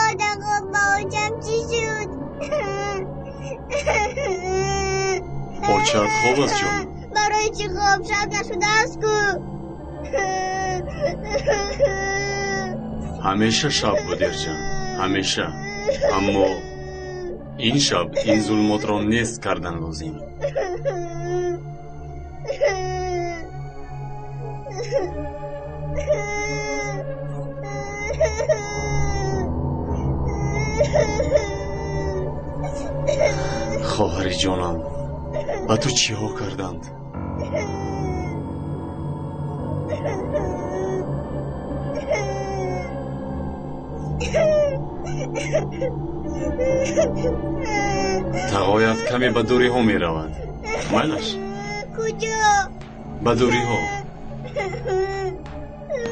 Одақо ба очам чӣ шуд? Очат хоб аст, ҷон. Барои чӣ хоб? Шаб нашудааст ку. Ҳамеша шаб буд, Эрҷан, ҳамеша. Аммо ин шаб ин зулумотро нест кардан лозим. Хоҳари ҷонам, ба ту чиҳо карданд? Тағоят каме ба дуриҳо меравад. Майлаш? Куҷо? Ба дуриҳо.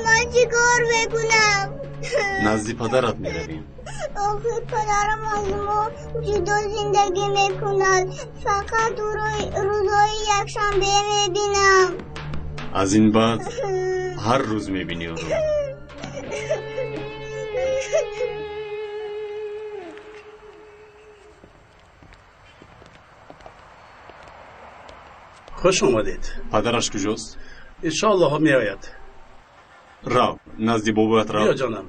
Ман чӣ кор мекунам? Назди падарат меравем. Охир падарам аз мо ҷудо зиндагӣ мекунад. Фақат ӯро рӯзҳои якшанбе мебинам. Аз ин баъд ҳар рӯз мебинӣ ӯро. Хуш омадед. Падараш куҷост? Иншоаллоҳ меояд. Рав, назди бобоят рав. Биё, ҷонам.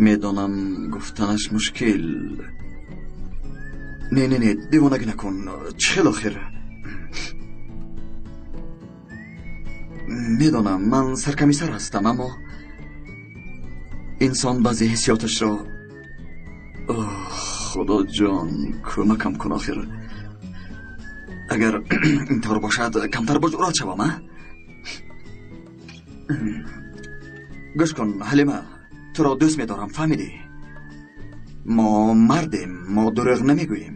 Медонам, гуфтанаш мушкил. Не, не, не, девонагӣ накун. Чӣ хел охир? Медонам, ман саркамисар ҳастам, аммо инсон баъзе ҳиссиёташро. Худоҷон, кӯмакам кун охир. Агар ин тавр бошад, камтар боҷуръат шавам, а? Гӯш кун, Ҳалима, туро дӯст медорам, фаҳмидӣ? Мо мардем, мо дурӯғ намегӯем.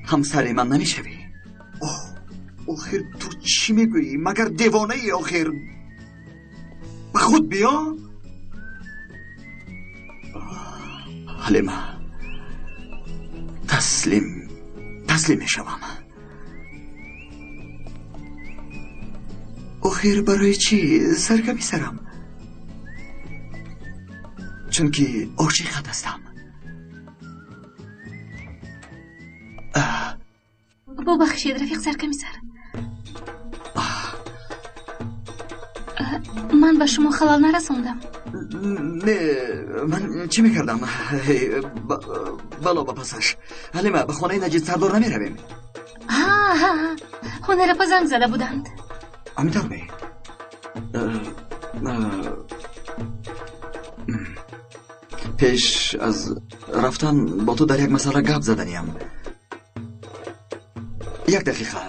Ҳамсари ман намешавӣ. Оҳ, охир ту чӣ мегӯӣ? Магар девонаӣ охир? Ба худ биё. Ҳалима, таслим, таслим мешавам. Охир барои чӣ саркамисарам? Чунки ошиқат ҳастам. Бубахшед, рафиқ саркамисар, ман ба шумо халал нарасондам. Не, ман чӣ мекардам? Бало ба пасаш. Ҳалима, ба хонаи Наҷид сардор намеравем? Ҳа, ҳунарапа занг зада буданд. Ҳамин тавр ме? Пеш аз рафтан бо ту дар як масъала гап заданиям. Як дақиқа.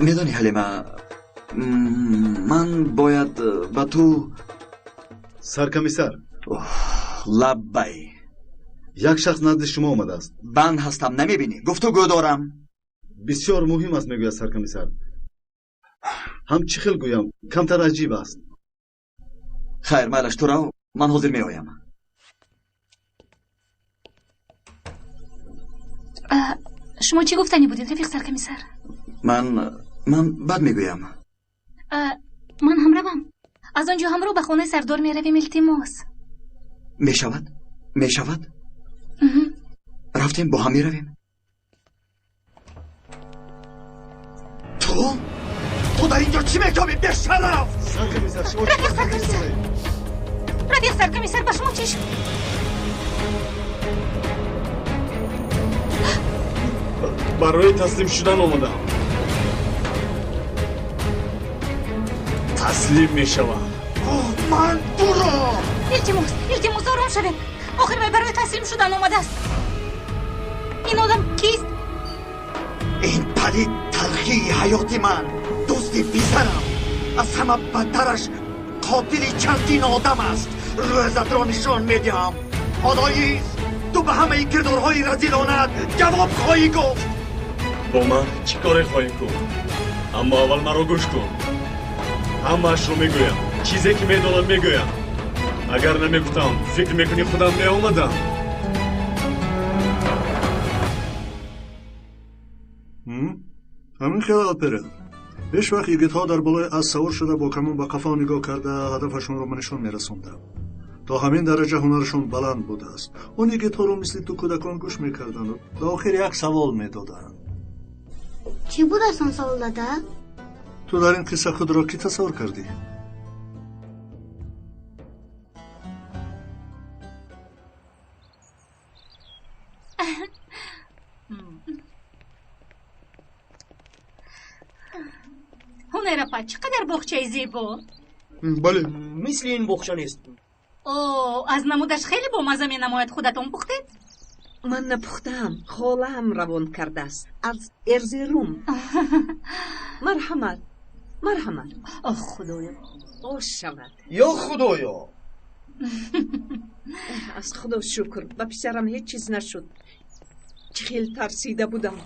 Медонӣ, Ҳалима, ман бояд ба ту. Саркамисар. Лаббай. Як шахс назди шумо омадааст. Банд ҳастам, намебинӣ? Гуфтугӯ дорам. Бисёр муҳим аст, мегӯяд саркамисар. Ҳам чӣ хел гӯям, камтар аҷиб аст. Хайр, майлаш, ту рав, ман ҳозир меоям. Шумо чӣ гуфтанӣ будед, рафиқ саркамисар? Ман баъд мегӯям. Ман ҳам равам. Аз он ҷо ҳамроҳ ба хонаи сардор меравем, илтимос. Мешавад, мешавад. Рафтем, бо ҳам меравем. Ту? Ту дар инҷо чӣ мекобӣ, бешараф? Саркомиссар, шумо чӣ Рафиқ саркомиссар! Рафиқ саркомиссар, ба шумо чӣ шуд? Барои таслим шудан омадам. Таслим мешавам. Ман туро! Илтимос, илтимос, ором шавед. Охир вай барои таслим шудан омадааст. Ин одам кист? Ин палид талхии ҳаёти ман, дӯсти писарам. Аз ҳама бадтараш қотили чандин одам аст. Рӯзатро нишон медиҳам. Одоиз, ту ба ҳамаи кирдорҳои разилонат ҷавоб хоҳӣ гуфт. Бо ман чӣ коре хоҳӣ кун? Аммо аввал маро гӯш кун. Ҳамаашро мегӯям. Чизе ки медонам мегӯям. Агар намегуфтам, фикр мекунӣ худам меомадам? Ҳамин хел, Алперен. Ҳеҷ вақт йигитҳо дар болои асп савор шуда бо камон ба қафо нигоҳ карда ҳадафашонро ба нишон мерасонданд. То ҳамин дараҷа ҳунарашон баланд будааст. Он йигитҳоро мисли ту кӯдакон гӯш мекарданду ба охир як савол медоданд. Чӣ будааст он савол, дада? Ту дар ин қисса худро кӣ тасаввур кардӣ? Ҳунайрапа, чӣ қадар боғчаи зебо! Бале, мисли ин боғча нест. О, аз намудаш хеле бомазза менамояд. Худатон пухтед? Ман напухтаам, холаам равон кардааст аз Эрзерум. Марҳамат, марҳамат. Оҳ, Худоё! Ош шавад. Ё Худоё! Аз Худо шукр, ба писарам ҳеҷ чиз нашуд. Чӣ хел тарсида будам.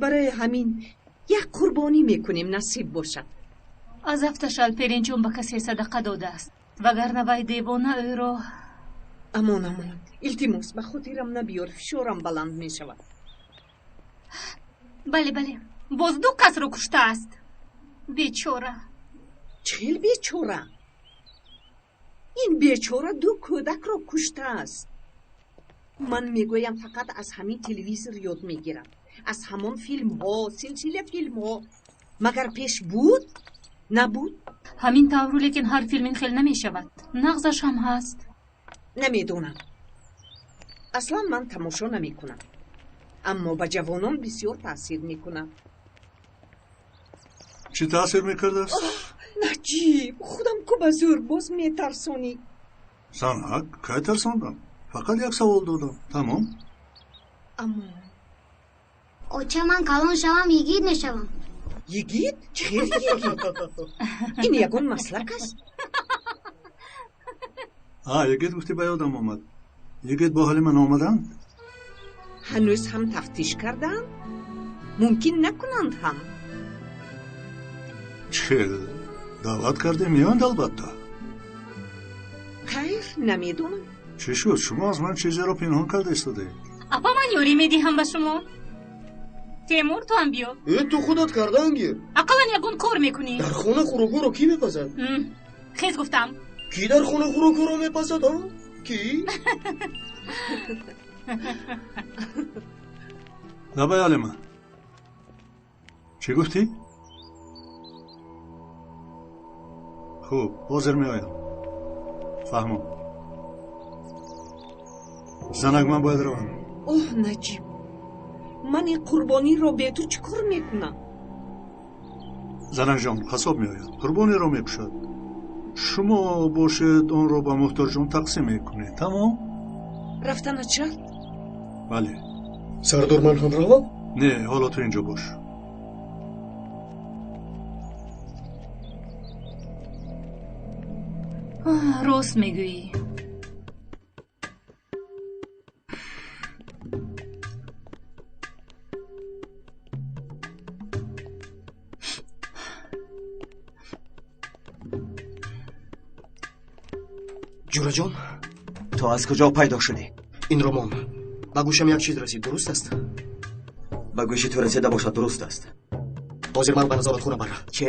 Барои ҳамин як қурбонӣ мекунем, насиб бошад. Аз афташ Алперинҷон ба касе садақа додааст, вагарна вай девона ӯро. Амон, амон, илтимос, ба хотирам набиёр, фишорам баланд мешавад. Бале, бале, боз ду касро куштааст. Бечора. Чӣ хел бечора? Ин бечора ду кӯдакро куштааст. Ман мегӯям, фақат аз ҳамин телевизор ёд мегирам, аз ҳамон филмҳо, силсила филмҳо. Магар пеш буд? Набуд? Ҳамин тавру, лекин ҳар филм ин хел намешавад. Нағзаш ҳам ҳаст. Намедонам. Аслан ман тамошо намекунам, аммо ба ҷавонон бисёр таъсир мекунам. Чӣ таъсир мекардааст? Наҷиб, худам ку ба зӯр боз метарсонӣ. Занак, кай тарсондам? Фақат як савол додам, тамом. Аммо Оча, ман калон шавам, йигит мешавам. Йигит? Чӣ хел йигит? Ин ягон маслак аст? А, йигит гуфтӣ, ба ёдам омад. Йигит бо Ҳалима наомаданд? Ҳанӯз ҳам тафтиш кардаанд? Мумкин накунанд ҳам. Чӣ хел? Даъват кардем, меоянд албатта. Хайр, намедонам. Чӣ шуд? Шумо аз ман чизеро пинҳон карда истодаед. Апа, ман ёрӣ медиҳам ба шумо. Темур, ту ҳам биё. Э, ту худат кардан гир. Ақаллан ягон кор мекунӣ. Дар хона хӯрокҳоро кӣ мепазад? Хез, гуфтам. Кӣ дар хона хӯрокҳоро мепазад, а? Кӣ? Лабай, Ҳалима, чӣ гуфтӣ? Хуб, ҳозир меоям. Фаҳмом. Занак, ман бояд равам. Оҳ, Наҷиб, ман ин қурбониро бе ту чӣ кор мекунам? Занакҷон, қассоб меояд, қурбониро мекушад. Шумо бошед, онро ба муҳтоҷон тақсим мекунед, тамом. Рафтанат шарт? Бале. Сардор, ман ҳам равам? Не, ҳоло ту инҷо бош. Рост мегӯӣ. Ҷураҷон. Ту аз куҷо пайдо шудӣ? Ин ромон ба гӯшам як чиз расид, дуруст аст? Ба гӯши ту расида бошад, дуруст аст. Ҳозир маро ба назоратхона бар. Чӣ?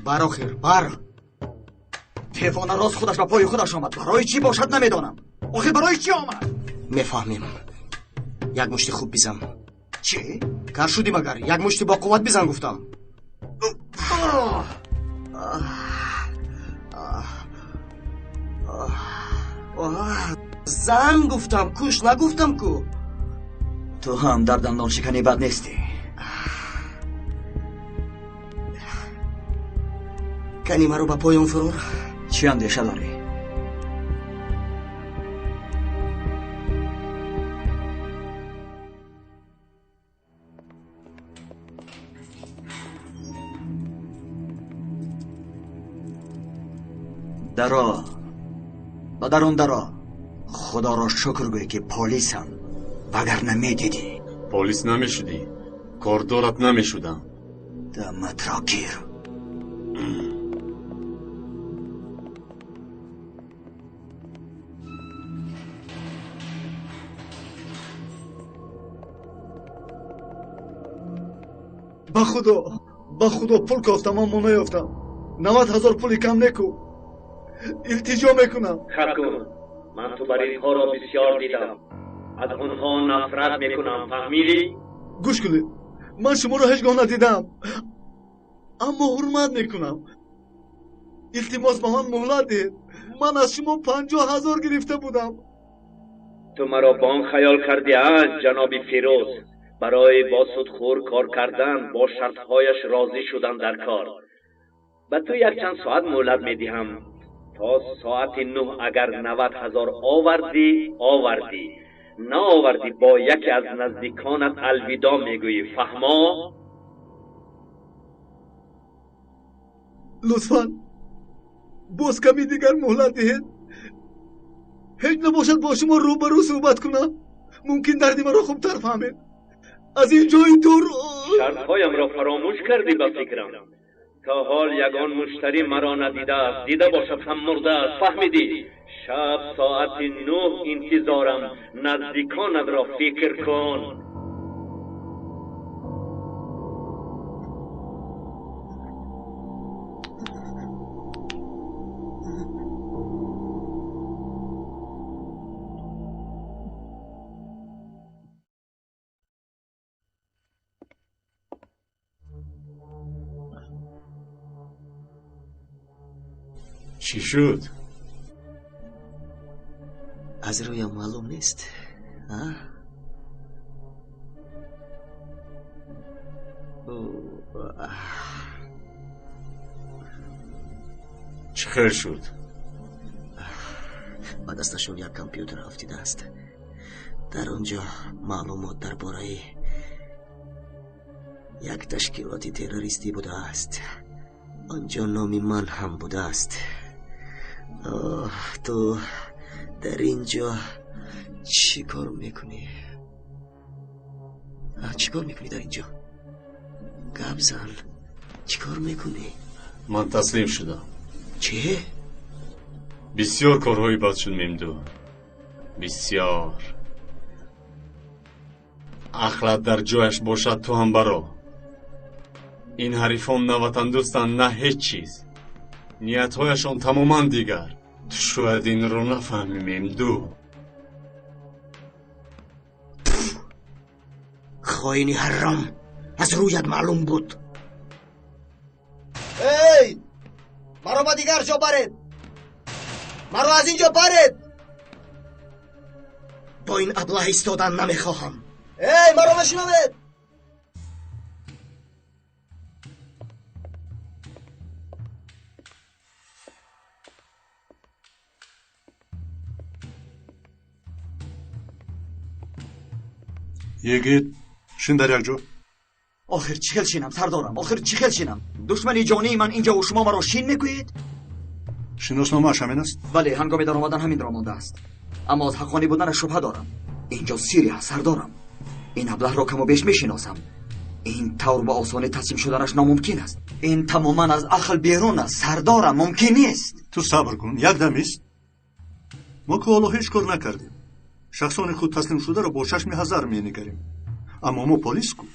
Бар, охир, бар. Девона рост худаш ба пои худаш омад. Барои чӣ бошад, намедонам. Охир барои чӣ омад? Мефаҳмем. Як мушти хуб бизан. Чӣ? Кар шудӣ магар? Як мушти бо қувват бизан, гуфтам. Зан гуфтам, куш нагуфтам ку. Ту ҳам дар дандоншиканӣ бад нестӣ. Кани маро ба поён фурор. Чӣ андеша дорӣ? Даро, ба дарун даро. Худоро шукр гӯй, ки полисам, вагарна медидӣ. Полис намешудӣ, кордорат намешудам. Даматро гир. Ба худо, ба худо, пул кофтам, аммо наёфтам. 90 000 пули кам неку. Илтиҷо мекунам. Хат кун, ман ту баринҳоро бисёр дидам, аз онҳо нафрат мекунам, фаҳмидӣ? Гӯш кунед, ман шуморо ҳеҷ гоҳ надидам, аммо ҳурмат мекунам. Илтимос, ба ман муҳлат диҳед. Ман аз шумо 50 000 гирифта будам. Ту маро бонк хаёл кардӣ, а, ҷаноби Фирӯз? Барои бо судхӯр кор кардан бо шартҳояш розӣ шудан дар кор. Ба ту якчанд соат муҳлат медиҳам. То соати 9 агар 90 000 овардӣ, овардӣ, наовардӣ, бо яке аз наздиконат алвидо мегӯӣ, фаҳмо? Лутфан, боз ками дигар муҳлат диҳед. Ҳеҷ набошад, бо шумо рӯбарӯ суҳбат кунам. Мумкин дарди маро хубтар фаҳмед. Аз ин ҷои дур. Шартҳоямро фаромӯш кардӣ, ба фикрам. То ҳол ягон муштарӣ маро надидааст, дида бошад ҳам мурдааст, фаҳмидӣ? Шаб соати 9 интизорам, наздиконатро фикр кун. Чӣ шуд? Аз рӯям маълум нест, а? Чӣ хел шуд? Ба дасташон як компютер афтидааст. Дар он ҷо маълумот дар бораи як ташкилоти террористӣ будааст. Он ҷо номи ман ҳам будааст. Ту дар ин ҷо чӣ кор мекунӣ? Чӣ кор мекунӣ дар ин ҷо? Гап зан, чӣ кор мекунӣ? Ман таслим шудам. Чӣ? Бисёр корҳои бад шуд, Мемду, бисёр. Ақлат дар ҷояш бошад, ту ҳам баро. Ин ҳарифон на ватандӯстанд, на ҳеҷ чиз. Ниятҳояшон тамоман дигар. Ту шояд инро нафаҳмӣ, Мемду. Хоини ҳарром, аз рӯят маълум буд. Эй, маро ба дигар ҷо баред, маро аз ин ҷо баред. Бо ин аблаҳ истодан намехоҳам. Эй, маро мешунавед? Йигит, шин дар як ҷо. Охир чӣ хел шинам, сардорам? Охир чӣ хел шинам? Душмани ҷонии ман инҷо, шумо маро шин мегӯед? Шиносномааш ҳамин аст? Бале, ҳангоми даромадан ҳаминро мондааст. Аммо аз ҳаққонӣ буданаш шубҳа дорам. Инҷо сире аст, сардорам. Ин аблаҳро каму беш мешиносам. Ин тавр ба осонӣ таслим шуданаш номумкин аст. Ин тамоман аз ақл берун аст, сардорам, мумкин нест. Ту сабр кун, як дам ист. Мо ки ҳоло ҳеҷ кор накардем. Шахсони худ таслимшударо бо чашми ҳазар менигарем. Аммо мо полис ку.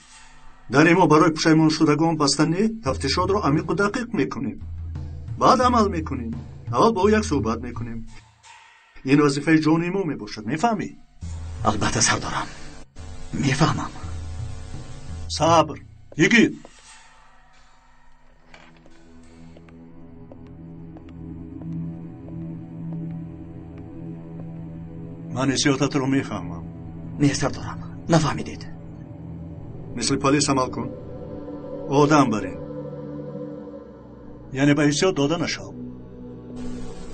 Дар мо барои пушаймоншудагон бастани тафтишотро амиқу дақиқ мекунем. Баъд амал мекунем. Аввал бо ӯ як суҳбат мекунем. Ин вазифаи ҷони мо мебошад, мефаҳмӣ? Албатта, сардорам, мефаҳмам. Сабр, йигит. Ман ҳиссиётатро мефаҳмам. Не, сардорам, нафаҳмидед. Мисли полис амал кун. Одам барин. Яъне ба ҳиссиёт дода нашав.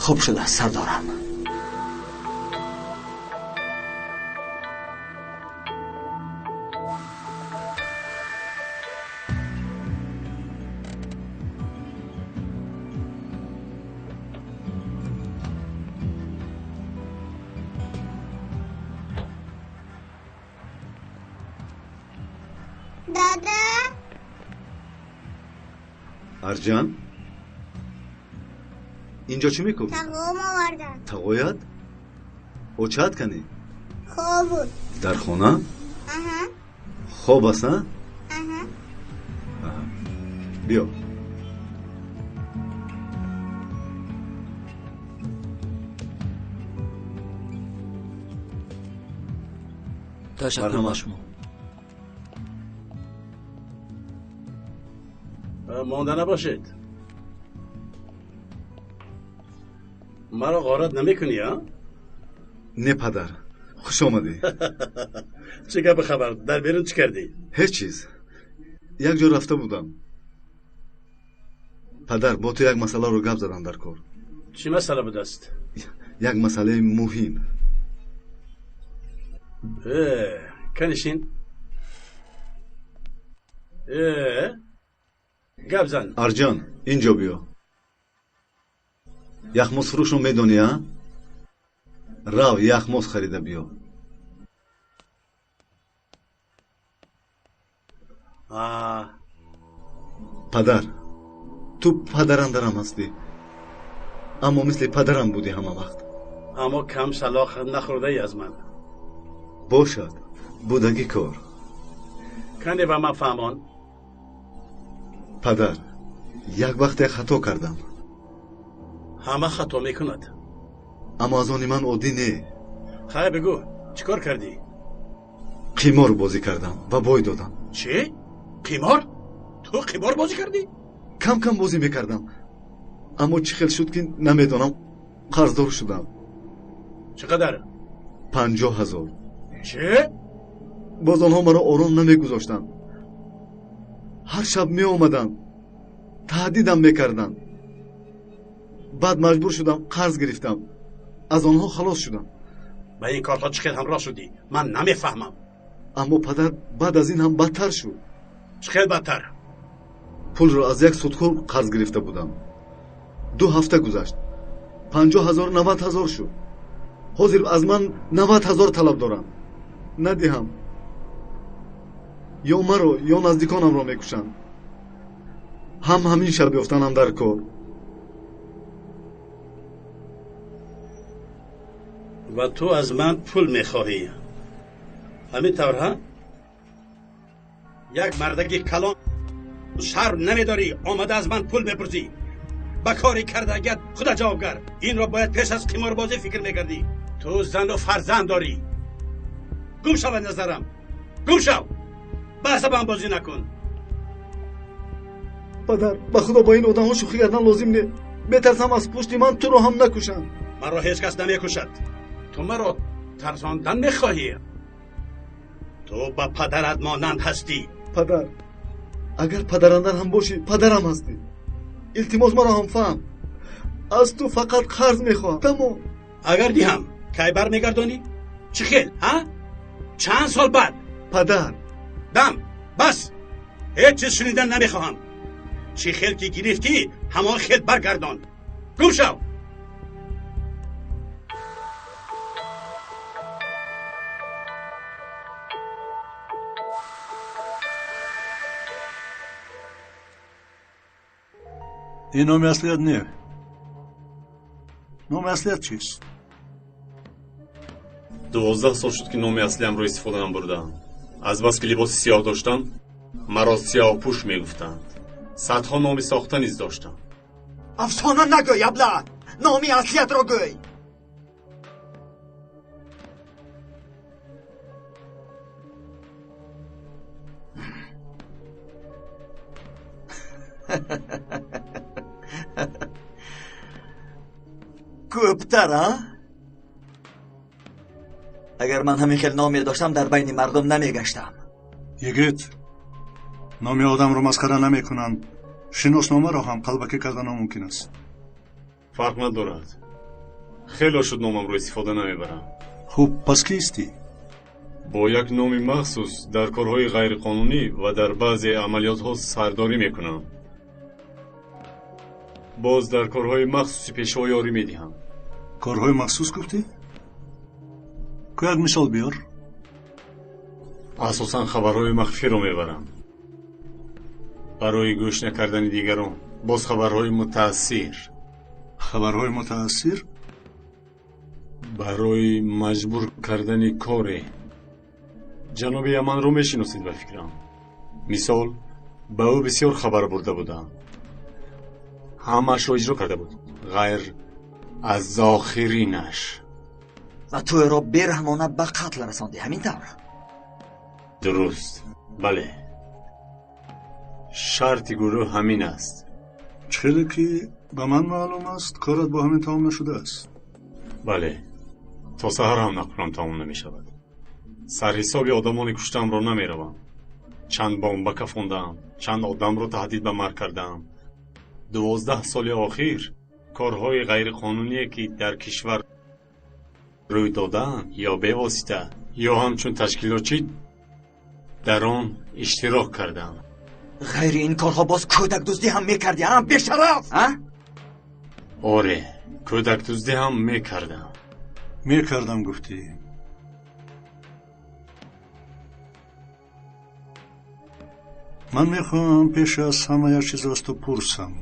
Хуб шудааст, сардорам. Дада. Арҷан, инҷо чӣ мекунӣ? Тағом овардам. Тағоят? Очаат канӣ? Хоб буд. Дар хона? Аҳа. Хоб аст, а? Аҳа. Биё. Ташаккур ба шумо. Монда набошед. Маро ғорат намекунӣ, а? Не, падар, хуш омадӣ. Чӣ гапи хабар? Дар берун чӣ кардӣ? Ҳеҷ чиз. Як ҷо рафта будам. Падар, бо ту як масъаларо гап задам дар кор. Чӣ масъала будааст? Як масъалаи муҳим. Канишин. Гап зан. Арҷан, инҷо биё. Яхмозфурӯшро медонӣ, а? Рав, яхмоз харида биё. Падар, ту падарандарам ҳастӣ, аммо мисли падарам будӣ ҳама вақт. Аммо кам салоҳ нахӯрдаӣ аз ман. Бошад, будагӣ кор. Кане ба ман фаҳмон. Падар, як вақте хато кардам. Ҳама хато мекунад. Аммо аз они ман оддӣ не. Хай, бигӯ, чӣ кор кардӣ? Қимор бозӣ кардам ва бой додам. Чӣ? Қимор? Ту қимор бозӣ кардӣ? Кам кам бозӣ мекардам, аммо чӣ хел шуд ки намедонам, қарздор шудам. Чӣ қадар? 50 000. Чӣ? Боз онҳо маро ором намегузоштанд. Ҳар шаб меомаданд, таҳдидам мекарданд. Баъд маҷбур шудам, қарз гирифтам, аз онҳо халос шудам. Ба ин корҳо чӣ хел ҳамроҳ шудӣ? Ман намефаҳмам. Аммо падар, баъд аз ин ҳам бадтар шуд. Чӣ хел бадтар? Пулро аз як судхӯр қарз гирифта будам. 2 ҳафта гузашт, 50 000 90 000 шуд. Ҳозир аз ман 90 000 талаб доранд. Надиҳам, ё маро ё наздиконамро мекушанд. Ҳам ҳамин шаб ёфтанам дар кор. Ва ту аз ман пул мехоҳӣ, ҳамин тавр, ҳа? Як мардаги калон шарм намедорӣ, омада аз ман пул мепурсӣ. Ба кори кардагият худа ҷавобгар. Инро бояд пеш аз қиморбозӣ фикр мекардӣ. Ту зану фарзанд дорӣ. Гум шав аз назарам, гум шав. Ба асабам бозӣ накун. Падар, ба худо бо ин одамҳо шӯхӣ кардан лозим не. Метарсам аз пушти ман туро ҳам накушанд. Маро ҳеҷ кас намекушад. Ту маро тарсондан мехоҳӣ? Ту ба падарат монанд ҳастӣ. Падар, агар падарандар ҳам бошӣ, падарам ҳастӣ. Илтимос, маро ҳам фаҳм. Аз ту фақат қарз мехоҳам, тамом. Агар диҳам, кай бармегардонӣ? Чӣ хел, ҳа? Чанд сол баъд? Падар, дам, бас. Ҳеҷ чиз шунидан намехоҳам. Чӣ хел ки гирифтӣ, ҳамон хел баргардон. Гум шав. Ин номи аслият не. Номи аслият чист? 12 сол шуд ки номи аслиамро истифода набурдаам. Азбаски либоси сиёҳ доштам, маро сиёҳпӯш мегуфтанд. Садҳо номи сохта низ доштам. Афсона нагӯй, абла! Номи аслиятро гӯй! Ko'ptar, а? Агар ман ҳамин хел ном медоштам, дар байни мардум намегаштам. Йигит, номи одамро масхара намекунанд. Шиносномаро ҳам қалбакӣ карда номумкин аст. Фарқ надорад. Хело шуд номамро истифода намебарам. Хуб, пас кистӣ? Бо як номи махсус дар корҳои ғайриқонунӣ ва дар баъзе амалиётҳо сардорӣ мекунам. Боз дар корҳои махсуси пешво ёрӣ медиҳам. Корҳои махсус гуфтӣ? Ку як мисол биёр. Асосан хабарҳои махфиро мебарам. Барои гӯш накардани дигарон. Боз хабарҳои мутаассир. Хабарҳои мутаассир? Барои маҷбур кардани коре. Ҷаноби Яманро мешиносед ба фикрам. Мисол, ба ӯ бисёр хабар бурда будам. Ҳамаашро иҷро карда буд, ғайр аз охиринаш. Ва ту ӯро бераҳмона ба қатл расондӣ, ҳамин тавр? Дуруст, бале. Шарти гурӯҳ ҳамин аст. Хеле ки ба ман маълум аст, корат бо ҳамин тамом нашудааст. Бале, то саҳар ҳам накунам тамом намешавад. Сарҳисоби одамони куштаамро намеравам. Чанд бомба кафондаам, чанд одамро таҳдид ба марг кардаам. 12 соли охир корҳои ғайриқонуние ки дар кишвар рӯй додаанд, ё бевосита, ё ҳамчун ташкилотчӣ дар он иштирок кардам. Ғайри ин корҳо боз кӯдакдуздӣ ҳам мекардӣ, а бешараф, а? Оре, кӯдакдуздӣ ҳам мекардам. Мекардам гуфтӣ. Ман мехоҳам пеш аз ҳама як чизро аз ту пурсам.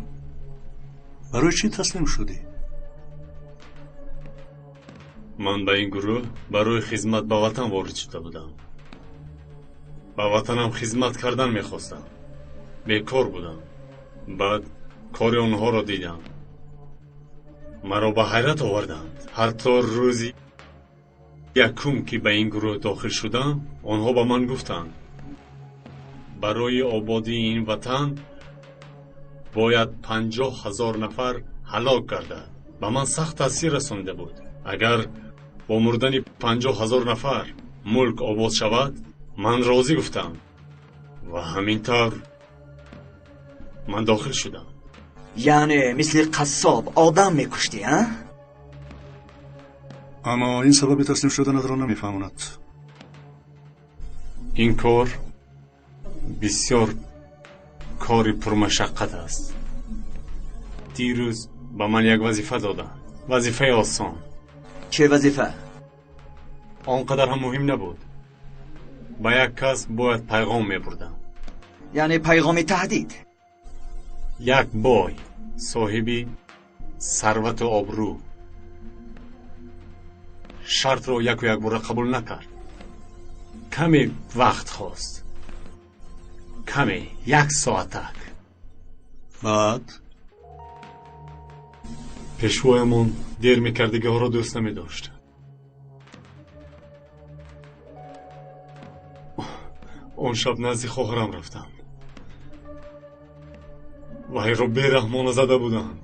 Барои чӣ таслим шудӣ? Ман ба ин гурӯҳ барои хизмат ба ватан ворид шуда будам. Ба ватанам хизмат кардан мехостам. Бекор будам. Баъд кори онҳоро дидам. Маро ба ҳайрат оварданд. Ҳатто рӯзи якум ки ба ин гурӯҳ дохил шудам, онҳо ба ман гуфтанд: барои ободии ин ватан бояд 50 000 нафар ҳалок гардад. Ба ман сахт таъсир расонида буд. Агар бо мурдани 50 000 нафар мулк обод шавад, ман розӣ гуфтам. Ва ҳамин тавр ман дохил шудам. Яъне мисли қассоб одам мекуштӣ, а? Аммо ин сабаби таслим шуданатро намефаҳмонад. Ин кор бисёр кори пурмашаққат аст. Дирӯз ба ман як вазифа доданд. Вазифаи осон. Чӣ вазифа? Он қадар ҳам муҳим набуд. Ба як кас бояд пайғом мебурдам. Яъне пайғоми таҳдид? Як бой, соҳиби сарвату обрӯ, шартро яку якбора қабул накард. Каме вақт хост. Каме, як соатак. Баъд? Пешвоямон дер мекардагиҳоро дӯст намедошт. Он шаб назди хоҳарам рафтам. Вайро бераҳмона зада буданд.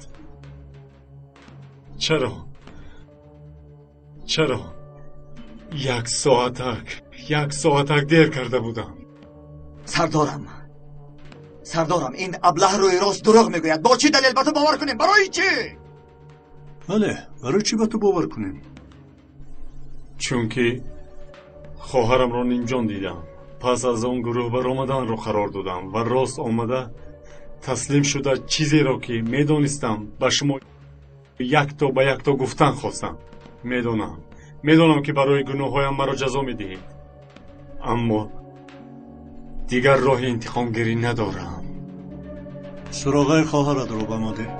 Чаро? Чаро? Як соатак дер карда будам. Сардорам, сардорам, ин аблаҳ рӯи рост дурӯғ мегӯяд. Бо чӣ далел ба ту бовар кунем? Барои чӣ? Бале, барои чӣ ба ту бовар кунем? Чунки хоҳарамро нимҷон дидам. Пас аз он гурӯҳ баромаданро қарор додам ва рост омада таслим шуда чизеро ки медонистам ба шумо якто ба якто гуфтан хостам. Медонам ки барои гуноҳҳоям маро ҷазо медиҳед, аммо дигар роҳи интиқомгирӣ надорам. Суроғаи хоҳаратро ба мо деҳ.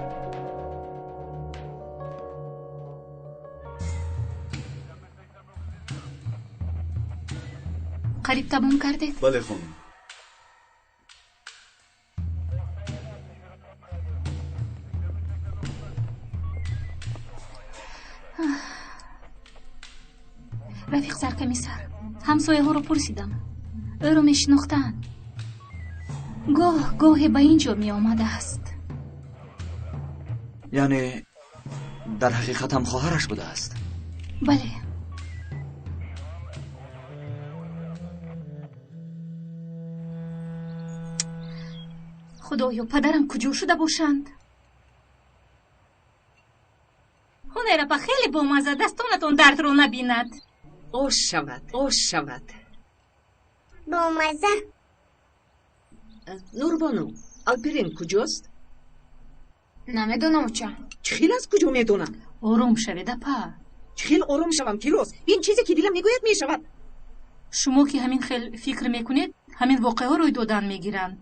Қариб тамом кардед? Бале, хонум. Рафиқ саркамисар, ҳамсояҳоро пурсидам. Ӯро мешинохтанд. Гоҳ гоҳе ба ин ҷо меомадааст. Яъне дар ҳақиқат ҳам хоҳараш будааст? Бале. Худоё, падарам куҷо шуда бошанд? Ҳунайрапа, хеле бомазза, дастонатон дардро набинад. Ош шавад, ош шавад. Бомазза. Нурбону, Алперин куҷост? Намедонам, оча. Чӣ хел аз куҷо медонам? Ором шавед, апа. Чӣ хел ором шавам, Фирӯз? Ин чизе ки дилам мегӯяд мешавад. Шумо ки ҳамин хел фикр мекунед, ҳамин воқеаҳо рӯй додан мегиранд.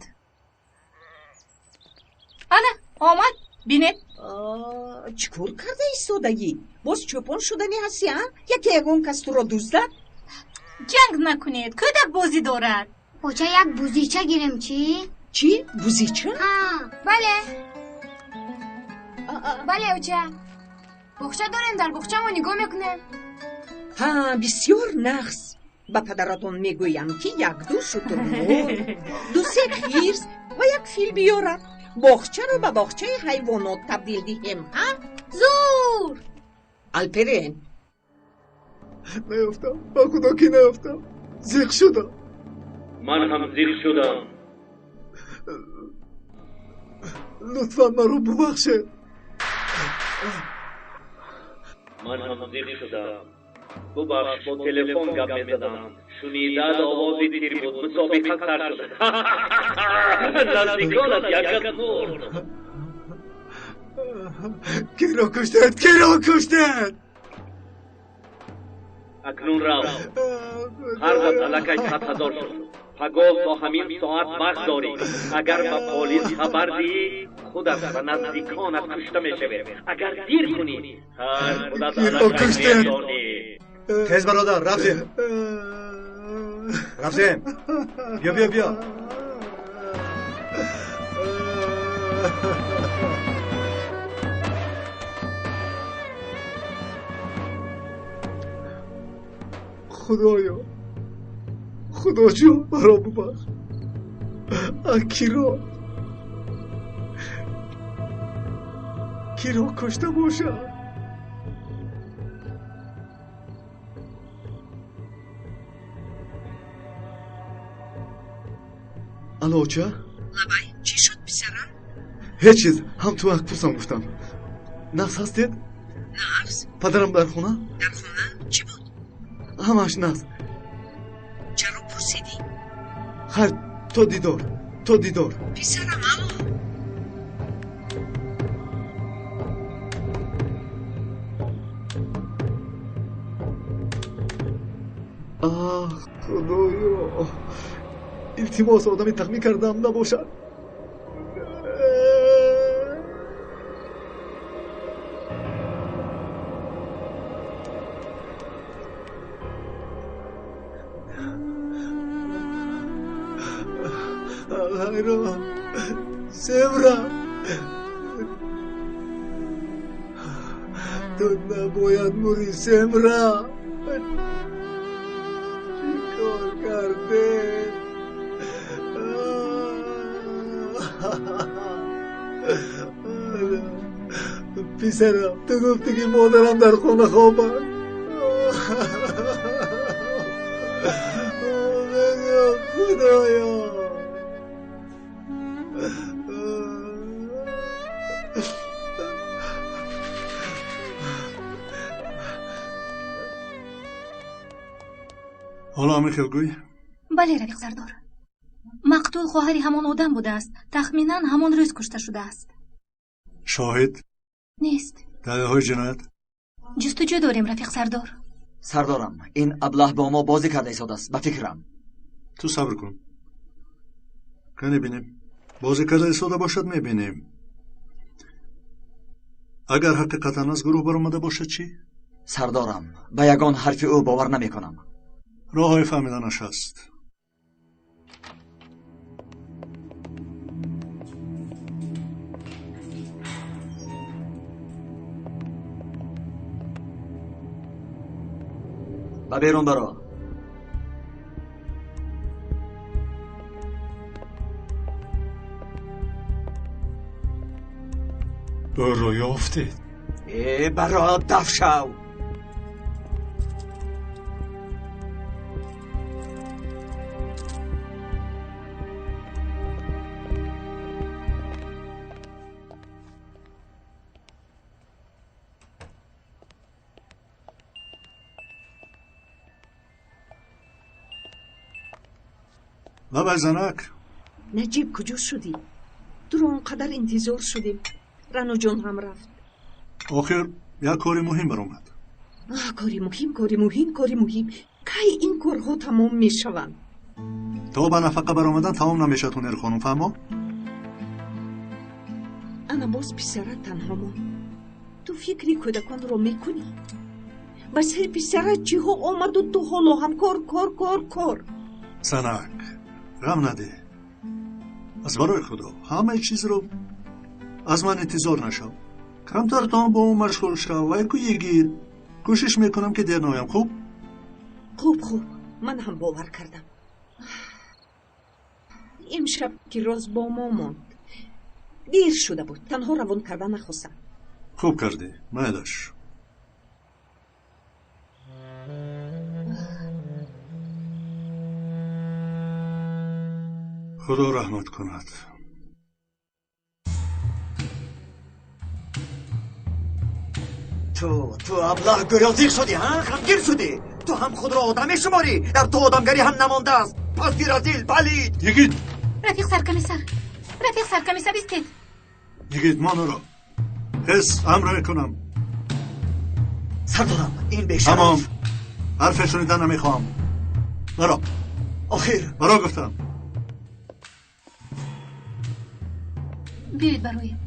Ана, омад, бинед. Чӣ кор карда истодагӣ? Боз чӯпон шудани ҳастӣ, а? Яке ягон кас туро дуздад? Ҷанг накунед, кӯдак бозӣ дорад. Оча, як бузича гирем, чӣ? Чӣ? Бузича? Ҳа, бале. Бале, оча. Боғча дорем, дар боғча мо нигоҳ мекунем. Ҳа, бисёр нағз. Ба падаратон мегӯям, ки як-ду шутурмурғ, ду-се хирс ва як фил биёрад. Боғчаро ба боғчаи ҳайвонот табдил диҳем, ҳа? Зур! Алперен. Наёфтам, ба худо ки наёфтам. Зиқ шудам. Ман ҳам зиқ шудам. Лутфан маро бубахшед. Ман ҳам зиқ шудам. Бубахш, бо телефон гап мезадам. Шунидад овози тир буд, мусобиқа сар шуд. Наздиконат якас мурд. Киро куштед? Киро куштед? Акнун рав. Қарзат аллакай 100 000 шуд. Пагоҳ то ҳамин соат вақт дорӣ. Агар ба полис хабар диҳӣ, худат ва наздиконат кушта мешавед. Агар дир кунӣ, ҳар худат аллакай медонӣ. Тез бародар, рафтем. Рафтем. Биё, биё, биё. Худоё, Худоҷон, маро бубахш. Киро киро кушта бошам? Алло, оча? Лабай, чӣ шуд, писарам? Ҳеҷ чиз, ҳам ту як пурсам гуфтам. Нағз ҳастед? Нағз. Падарам дар хона? Дар хона? Чӣ буд? Ҳамааш нағз. Чаро пурсидӣ? Хайр, то дидор, то дидор. Писарам, алло. Аҳ, Худоё, илтимос, одами тахмин кардам набошад. Хайрон, Семра, ту набояд мурӣ, Семра. Чӣ кор кардем? Писарам, ту гуфтӣ ки модарам дар хона хоб аст. Худоё. Ҳоло ҳамин хел гӯй? Бале, рафиқ сардор. Мақтул хоҳари ҳамон одам будааст. Тахминан ҳамон рӯз кушта шудааст. Шоҳид? Нест. Далелҳои ҷиноят? Ҷустуҷӯ дорем, рафиқ сардор. Сардорам, ин аблаҳ бо мо бозӣ карда истодааст, ба фикрам. Ту сабр кун. Кане бинем. Бозӣ карда истода бошад, мебинем. Агар ҳақиқатан аз гурӯҳ баромада бошад чӣ? Сардорам, ба ягон ҳарфи ӯ бовар намекунам. Роҳҳои фаҳмиданаш ҳаст. Ба берун баро. Ӯро ёфтед? Э, баро, даф шав. Лабай занак. Наҷиб, куҷо шудӣ? Туро он қадар интизор шудем. Раноҷон ҳам рафт. Охир як кори муҳим баромад. Кори муҳим, кори муҳим, кори муҳим. Кай ин корҳо тамом мешаванд? То ба нафақа баромадан тамом намешавад, Ҳунер хонум, фаҳмо? Ана боз писарат танҳо монд. Ту фикри кӯдаконро мекунӣ? Ба сари писарат чиҳо омаду ту ҳоло ҳам кор, кор, кор, кор. Занак, ғам надеҳ. Аз барои Худо ҳамаи чизро аз ман интизор нашав. Камтар то бо ӯ машғул шав ва яку йигит. Кӯшиш мекунам ки дер наоям, хуб? Хуб, хуб, ман ҳам бовар кардам. Имшаб ки роз бо мо монд. Дер шуда буд, танҳо равон карда нахостам. Хуб кардӣ, майлаш. Худо раҳмат кунад. Ту аблаҳ гӯё зиқ шудӣ, ҳа? Ғамгин шудӣ. Ту ҳам худро одам мешуморӣ. Дар ту одамгарӣ ҳам намондааст. Пасти разил, палид. Йигит! Рафиқ саркомиссар, рафиқ саркомиссар, истед. Йигит, ман ӯро ҳис амр мекунам. Сардорам, ин бешараф. Тамом. Ҳарфе шунидан намехоҳам. Баро. Охир. Баро гуфтам. Биёед бароем.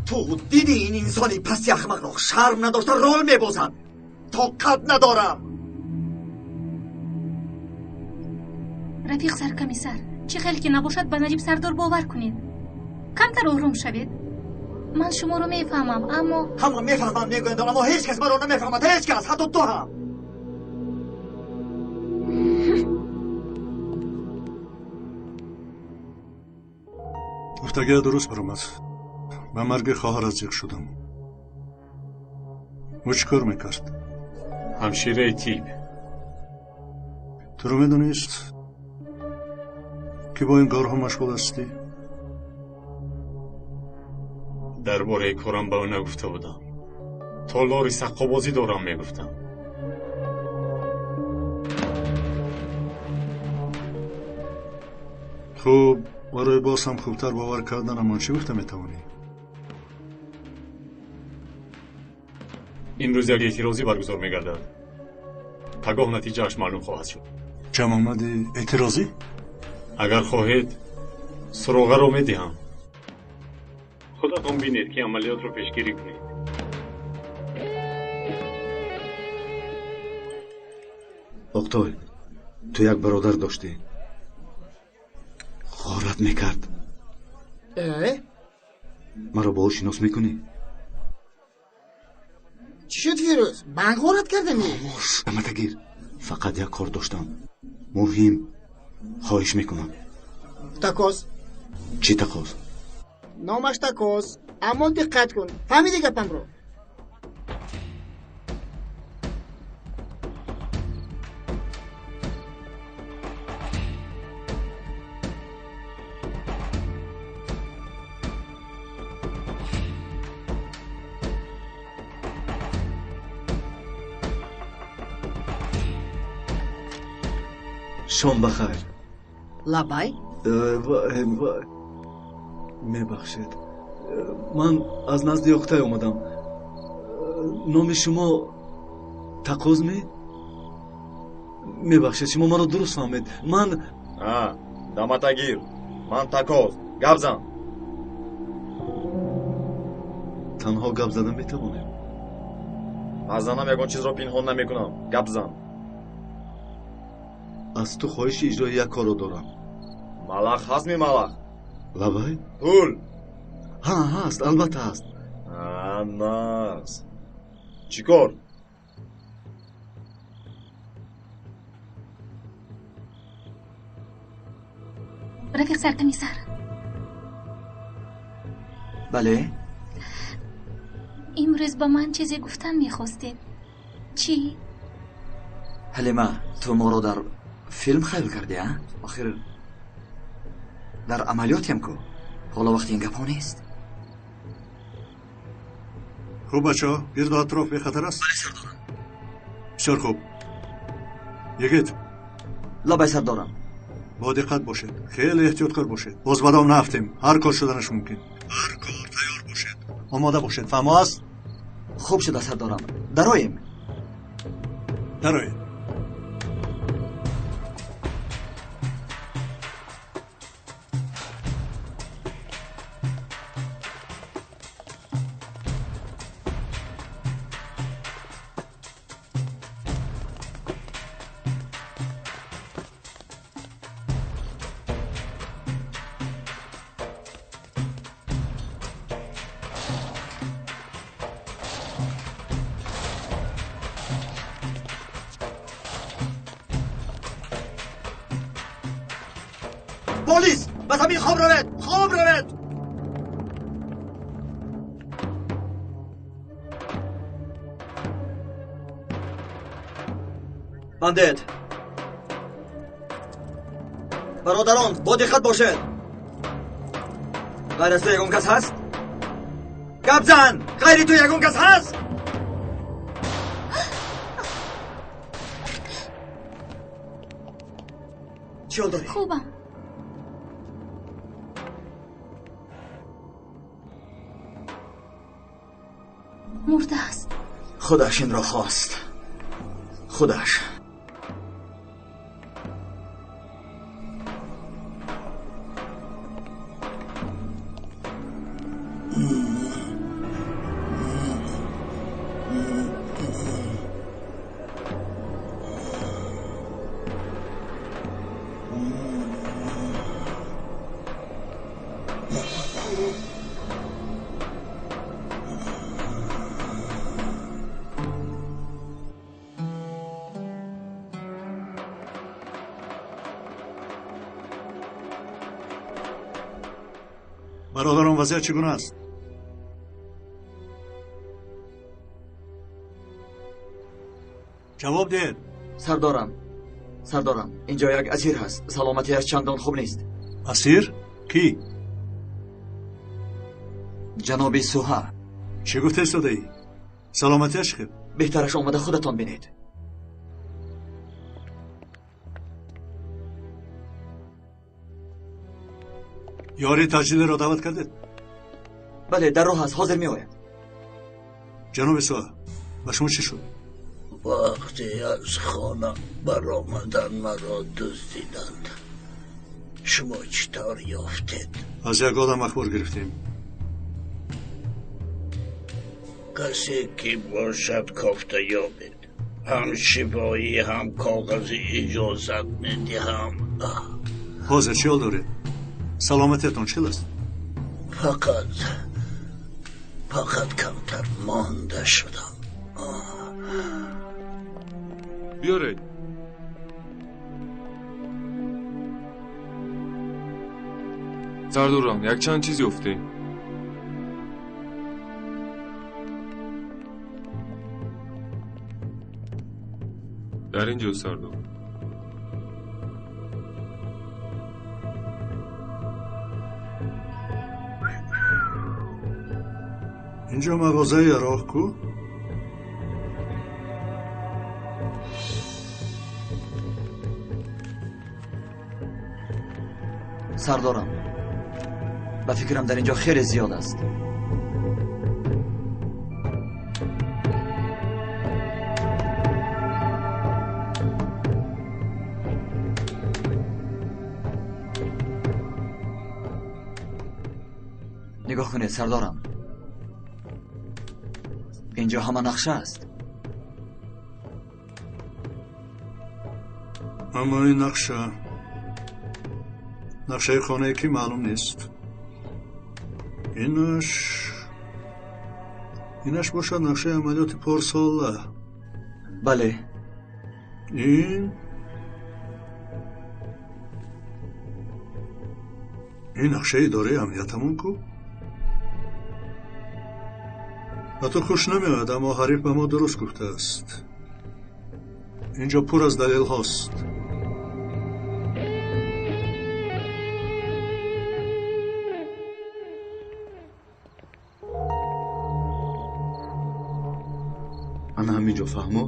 Ту дидӣ ин инсони пасти ахмақро шарм надошта рол мебозад. Тоқат надорам. Рафиқ саркомиссар, чӣ хел ки набошад ба Наҷиб сардор бовар кунед. Камтар ором шавед. Ман шуморо мефаҳмам, аммо ҳама мефаҳмам мегӯянд, аммо ҳеҷ кас маро намефаҳмад, ҳеҷ кас, ҳатто ту ҳам. Гуфтагия дуруст баромад. Ба марги хоҳарат зиқ шудам. Ӯ чӣ кор мекард? Ҳамшираи тиб. Туро медонист, ки бо ин корҳо машғул ҳастӣ? Дар бораи корам ба ӯ нагуфта будам. Толори саққобозӣ дорам мегуфтам. Хуб, барои боз ҳам хубтар бовар карданамон чӣ гуфта метавонӣ? Имрӯз як эътирозӣ баргузор мегардад. Пагоҳ натиҷааш маълум хоҳад шуд. Ҷамъомади эътирозӣ? Агар хоҳед, суроғаро медиҳам. Худатон бинед, ки амалиётро пешгирӣ кунед. Оқтой, ту як бародар доштӣ. Ғорат мекард. Маро бо ӯ шинос мекунӣ? Чӣ шуд, Фирӯз? Банк ғорат кардамӣ? Хомӯш, даматагир. Фақат як кор доштам. Муҳим. Хоҳиш мекунам. Такоз. Чӣ такоз? Номаш Такоз. Аммо диққат кун. Фаҳмидӣ гапамро? Шом бахайр. Лабай? Мебахшед, ман аз назди Оқтай омадам. Номи шумо Тақоз ме? Мебахшед, шумо маро дуруст фаҳмед. Ман даматагир, ман Такоз. Гап зан. Танҳо гап зада метавонем. Аз занам ягон чизро пинҳон намекунам. Гап зан. Аз ту хоҳиши иҷрои як корро дорам. Малах ҳаст ми малах? Лабай? Пул. Ҳа, ҳаст, албатта ҳаст. Нас. Чӣ кор? Рафиқ саркомиссар. Бале? Имрӯз ба ман чизе гуфтан мехостед. Чӣ? Ҳалима, ту моро дар филм хаёл кардӣ, а? Охир дар амалиётем ку. Ҳоло вақти ин гапҳо нест. Хуб, бачаҳо, гирду атроф бехатар аст? Бале, сардорам. Бисёр хуб. Йигит. Лабай, сардорам. Бо диққат бошед, хеле эҳтиёткор бошед. Боз ба дом наафтем, ҳар кор шуданаш мумкин. Ҳар кор тайёр бошед, омода бошед. Фаҳмо аст? Хуб шуда, сардорам. Дароем. Дароем. Полис! Ба замин хоб равед! Хоб равед! Бандед! Бародарон, бо диққат бошед! Ғайр аз ту ягон кас ҳаст? Гап зан! Ғайри ту ягон кас ҳаст? Чӣ ҳол дорӣ? Хубам. Мурда аст. Худаш инро хост. Худаш. Бародарон, вазъият чӣ гуна аст? Ҷавоб диҳед. Сардорам, сардорам, инҷо як асир ҳаст. Саломатиаш чандон хуб нест. Асир? Кӣ? Ҷаноби Суҳа. Чӣ гуфта истодаӣ? Саломатиаш хел? Беҳтараш омада худатон бинед. Ёри таҷдидро даъват кардед? Бале, дар роҳ аст, ҳозир меояд. Ҷаноби Суҳа, ба шумо чӣ шуд? Вақте аз хона баромадан маро дуздиданд. Шумо чӣ тавр ёфтед? Аз як одам ахбор гирифтем. Касе ки бошад кофта ёбед. Ҳам шифоӣ, ҳам коғази иҷозат медиҳам. Ҳозир чӣ ҳол доред? Саломатиятон чӣ аст? Фақат камтар монда шудам. Биёред. Сардорам, якчанд чиз ёфтем. Дар ин ҷо, сардор. Инҷо мағозаи яроқ ку? Сардорам, ба фикрам дар инҷо хеле зиёд аст. Нигоҳ кунед, сардорам, инҷо ҳама нақша аст. Аммо ин нақша нақшаи хонае ки маълум нест. Инаш бошад нақшаи амалиёти порсола. Бале. Ин нақшаи идораи амниятамон ку? Ба ту хуш намеояд, аммо ҳариф ба мо дуруст гуфтааст. Инҷо пур аз далелҳост. Ана ҳамин ҷо, фаҳмо?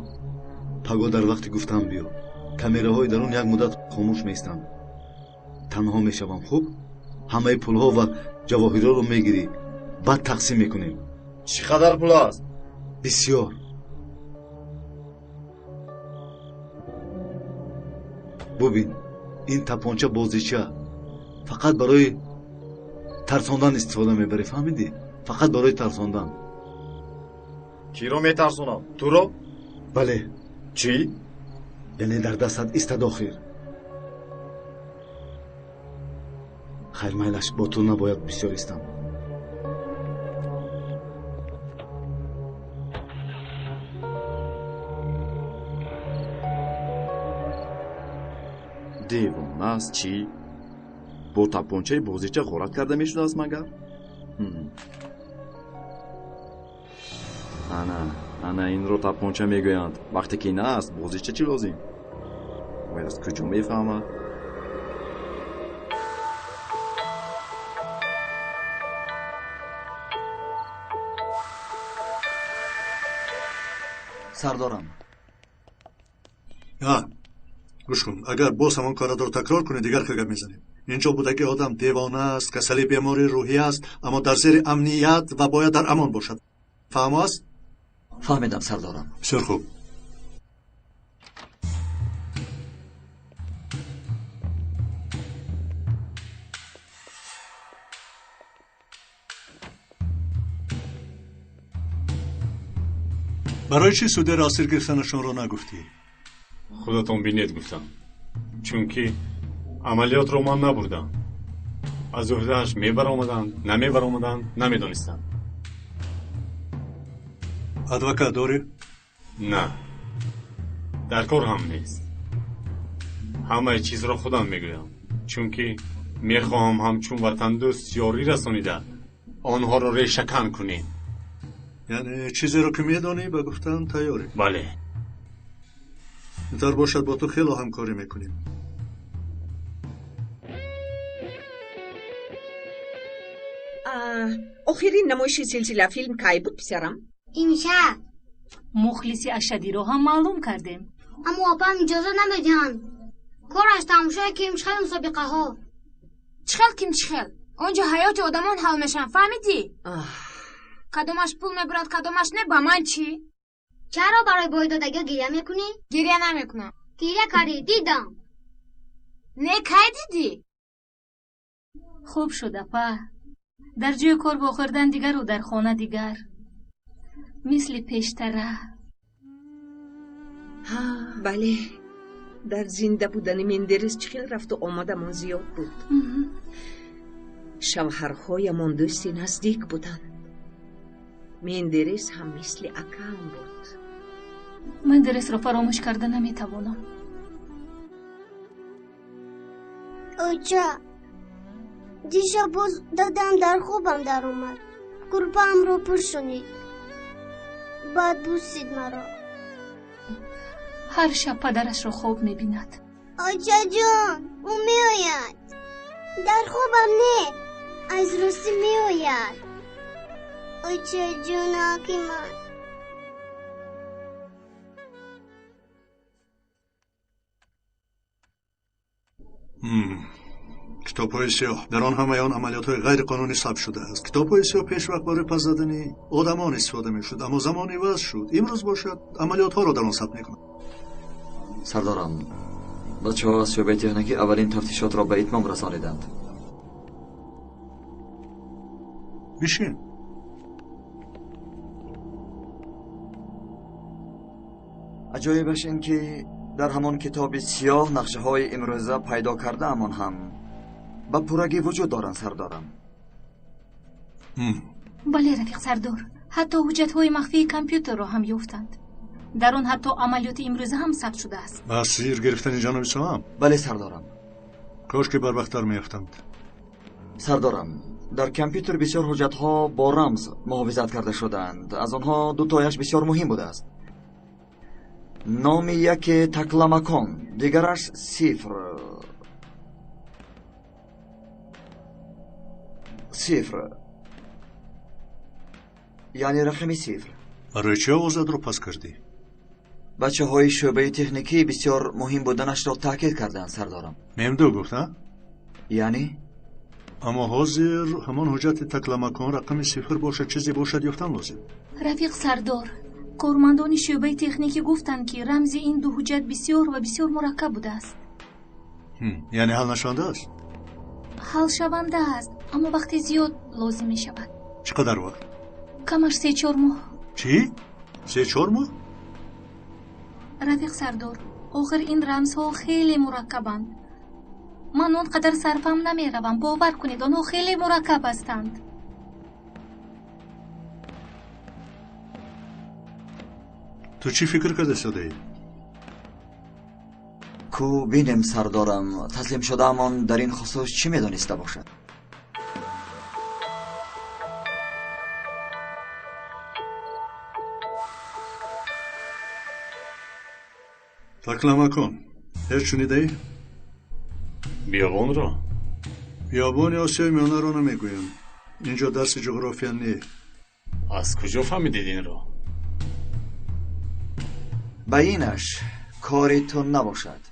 Паго дар вақти гуфтам биё. Камераҳои дарун як муддат хомӯш меистанд. Танҳо мешавам, хуб? Ҳамаи пулҳо ва ҷавоҳиротро мегирӣ. Баъд тақсим мекунем. Чӣ қадар пул аст? Бисёр. Бубин, ин тапонча бозича. Фақат барои тарсондан истифода мебарӣ, фаҳмидӣ? Фақат барои тарсондан. Киро метарсонам? Туро? Бале. Чӣ? Яъне дар дастат истад охир. Хайр, майлаш, бо ту набояд бисёр истам. Девона аст чӣ? Бо тапончаи бозича ғорат карда мешудааст магар? Ана, ана инро тапонча мегӯянд. Вақте ки на аст, бозича чӣ лозим? Вай аз куҷо мефаҳмад? Сардорам. Гӯш кун, агар боз ҳамон корро такрор кунӣ, дигар хел гап мезанем. Инҷо будаги одам девона аст, касали бемории рӯҳӣ аст, аммо дар зери амният ва бояд дар амон бошад. Фаҳмо аст? Фаҳмидам, сардорам. Бисёр хуб. Барои чӣ судяро асир гирифтанашонро нагуфтӣ? Худатон бинед гуфтам, чунки амалиётро ман набурдам. Аз уҳдааш мебаромаданд, намебаромаданд, намедонистам. Адвокат дорӣ? На, дар кор ҳам нест. Ҳамаи чизро худам мегӯям, чунки мехоҳам ҳамчун ватандӯст ёрӣ расонида онҳоро решакан кунем. Яъне чизеро ки медонӣ ба гуфтан тайёрӣ? Бале. Интар бошад, бо ту хело ҳамкорӣ мекунем. Охирин намоиши силсила филм кай буд, писарам? Имшаб. Мухлиси ашадиро ҳам маълум кардем. Аммо апам иҷоза намедиҳанд. Кораш тамошои кимчихел мусобиқаҳо. Чихел кимчихел? Он ҷо ҳаёти одамон ҳал мешаванд, фаҳмидӣ? Кадомаш пул мебурад, кадомаш не, ба ман чӣ? Чаро барои бойдодагиҳо гиря мекунӣ? Гиря намекунам. Гиря кардӣ, дидам. Не, кай дидӣ? Хуб шуд, апа. Дар ҷои кор вохӯрдан дигару дар хона дигар. Мисли пештара. Бале, дар зинда будани Мендерес чӣ хел рафту омадамон зиёд буд. Шавҳарҳоямон дӯсти наздик буданд. Мендерес ҳам мисли акаам буд. Мендересро фаромӯш карда наметавонам. Оча, дишаб боз дадам дар хобам даромад. Курпаамро пӯшонид. Баъд бусид маро. Ҳар шаб падарашро хоб мебинад. Очаҷон, ӯ меояд. Дар хобам не, аз ростӣ меояд. Очаҷонаки ман. Китобҳои сиёҳ. Дар он ҳамаи он амалиётҳои ғайриқонунӣ сабт шудааст. Китобҳои сиёҳ пешвақт барои пас задани одамон истифода мешуд, аммо замон иваз шуд. Имрӯз бошад амалиётҳоро дар он сабт мекунанд. Сардорам, бачаҳо аз шӯъбаи техникӣ аввалин тафтишотро ба итмом расониданд. Бишин. Аҷоибаш ин ки дар ҳамон китоби сиёҳ нақшаҳои имрӯза пайдо кардаамон ҳам ба пуррагӣ вуҷуд доранд, сардорам. Бале, рафиқ сардор, ҳатто ҳуҷҷатҳои махфии компютерро ҳам ёфтанд. Дар он ҳатто амалиёти имрӯза ҳам сабт шудааст. Асир гирифтани ҷаноби Соам? Бале, сардорам. Кош ки барвақттар меёфтанд. Сардорам, дар компютер бисёр ҳуҷҷатҳо бо рамз муҳофизат карда шудаанд. Аз онҳо дутояш бисёр муҳим будааст. Номи яке Такламакон, дигараш Сифр. Сифр яъне рақами сифр. Барои чӣ овозатро паст кардӣ? Бачаҳои шӯъбаи техникӣ бисёр муҳим буданашро таъкид карданд, сардорам. Мемду гуфт, а? Яъне? Аммо ҳозир ҳамон ҳуҷҷати Такламакон рақами 0 бошад, чизе бошад ёфтан лозим. Рафиқ сардор, кормандони шӯъбаи техникӣ гуфтанд, ки рамзи ин ду ҳуҷҷат бисёр ва бисёр мураккаб будааст. Яъне ҳал нашаванда аст? Ҳалшаванда аст, аммо вақти зиёд лозим мешавад. Чӣ қадар вақт? Камаш 3-4 моҳ. Чӣ? 3-4 моҳ? Рафиқ сардор, охир ин рамзҳо хеле мураккабанд. Ман он қадар сарфам намеравам, бовар кунед, онҳо хеле мураккаб ҳастанд. Ту чӣ фикр карда истодаӣ? Ку бинем, сардорам, таслим шудаамон дар ин хусус чӣ медониста бошад? Такламакон, ҳеҷ шунидаӣ? Биёбонро? Биёбони Осиёи Миёнаро намегӯям. Инҷо дарси ҷуғрофия не. Аз куҷо фаҳмидед инро? Ба инаш кори ту набошад.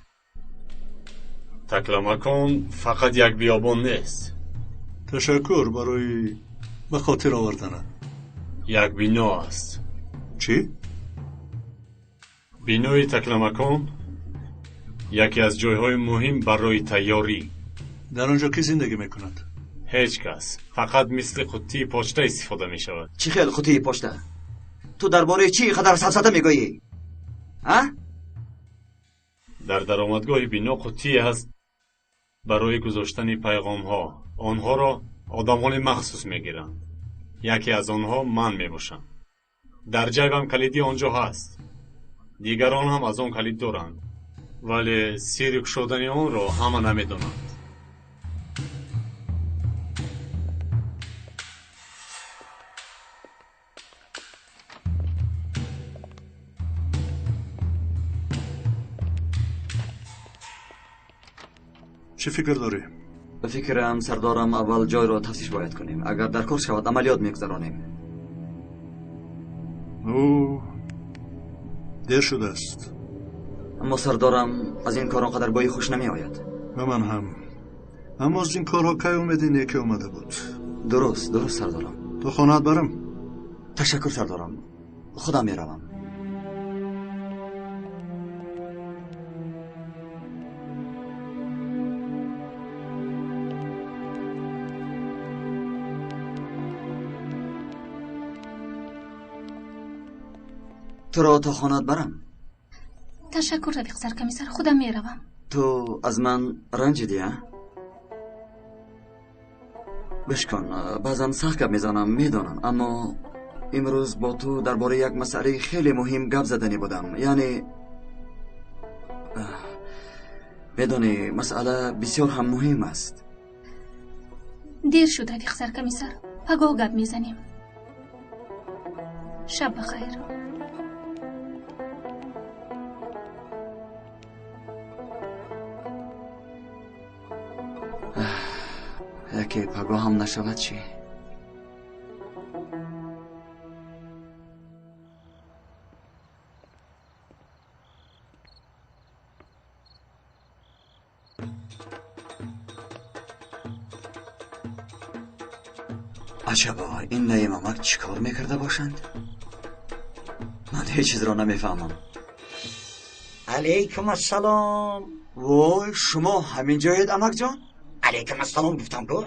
Такламакон фақат як биёбон нест. Ташаккур барои ба хотир оварданат. Як бино аст. Чӣ? Бинои Такламакон яке аз ҷойҳои муҳим барои тайёрӣ. Дар он ҷо кӣ зиндагӣ мекунад? Ҳеҷ кас. Фақат мисли қуттии почта истифода мешавад. Чӣ хел қуттии почта? Ту дар бораи чӣ қадар сафсата мегӯӣ? А? Дар даромадгоҳи бино қуттие ҳаст барои гузоштани пайғомҳо. Онҳоро одамони махсус мегиранд. Яке аз онҳо ман мебошам. Дар ҷайбам калиди он ҷо ҳаст. Дигарон ҳам аз он калид доранд, вале сирри кушодани онро ҳама намедонанд. Чӣ фикр дорӣ? Ба фикрам, сардорам, аввал ҷойро тафтиш бояд кунем. Агар дар кор шавад, амалиёт мегузаронем. Дер шудааст. Аммо сардорам, аз ин кор он қадар бои хуш намеояд. Ба ман ҳам. Аммо аз ин корҳо кай умеди неке омада буд? Дуруст, дуруст, сардорам. То хонаат барам? Ташаккур, сардорам. Худам меравам. Туро то хонаат барам? Ташаккур, рафиқ саркомиссар, худам меравам. Ту аз ман ранҷидӣ, а? Бишкон, баъзан сахт гап мезанам, медонам, аммо имрӯз бо ту дар бораи як масъалаи хеле муҳим гап заданӣ будам. Яъне медонӣ, масъала бисёр ҳам муҳим аст. Дер шуд, рафиқ саркомиссар, пагоҳ гап мезанем. Шаб бахайр. Яке пагоҳ ҳам нашавад чӣ? Аҷабо, ин наимамак чӣ кор мекарда бошанд? Ман ҳеҷ чизро намефаҳмам. Алайкум ассалом. Вой, шумо ҳамин ҷоед, амакҷон? Алайкум ассалом гуфтам ку.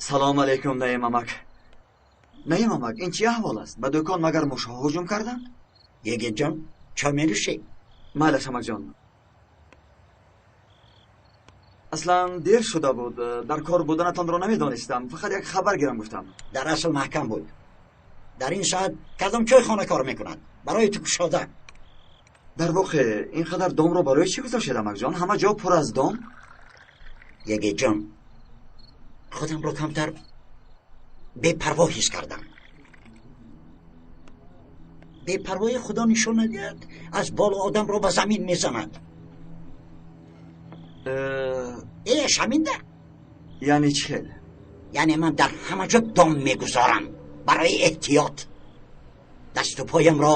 Салом алайкум, наим амак. Наим амак, ин чӣ аҳвол аст? Ба дукон магар мушҳо ҳуҷум карданд? Йигитҷон, чой менӯшӣ? Майлаш, амакҷон. Аслан дер шуда буд. Дар кор буданатонро намедонистам. Фақат як хабар гирам гуфтам. Дар асл маҳкам буд. Дар ин соат кадом чойхона кор мекунад? Барои ту кушода. Дар воқеъ ин қадар домро барои чӣ гузоштед, амакҷон? Ҳама ҷо пур аз дом? Йигитҷон, худамро камтар бепарво ҳис кардам. Бепарвои худо нишон надиҳад, аз боло одамро ба замин мезанад. Э, шаминда? Яъне чӣ хел? Яъне ман дар ҳама ҷо дом мегузорам барои эҳтиёт. Дасту поямро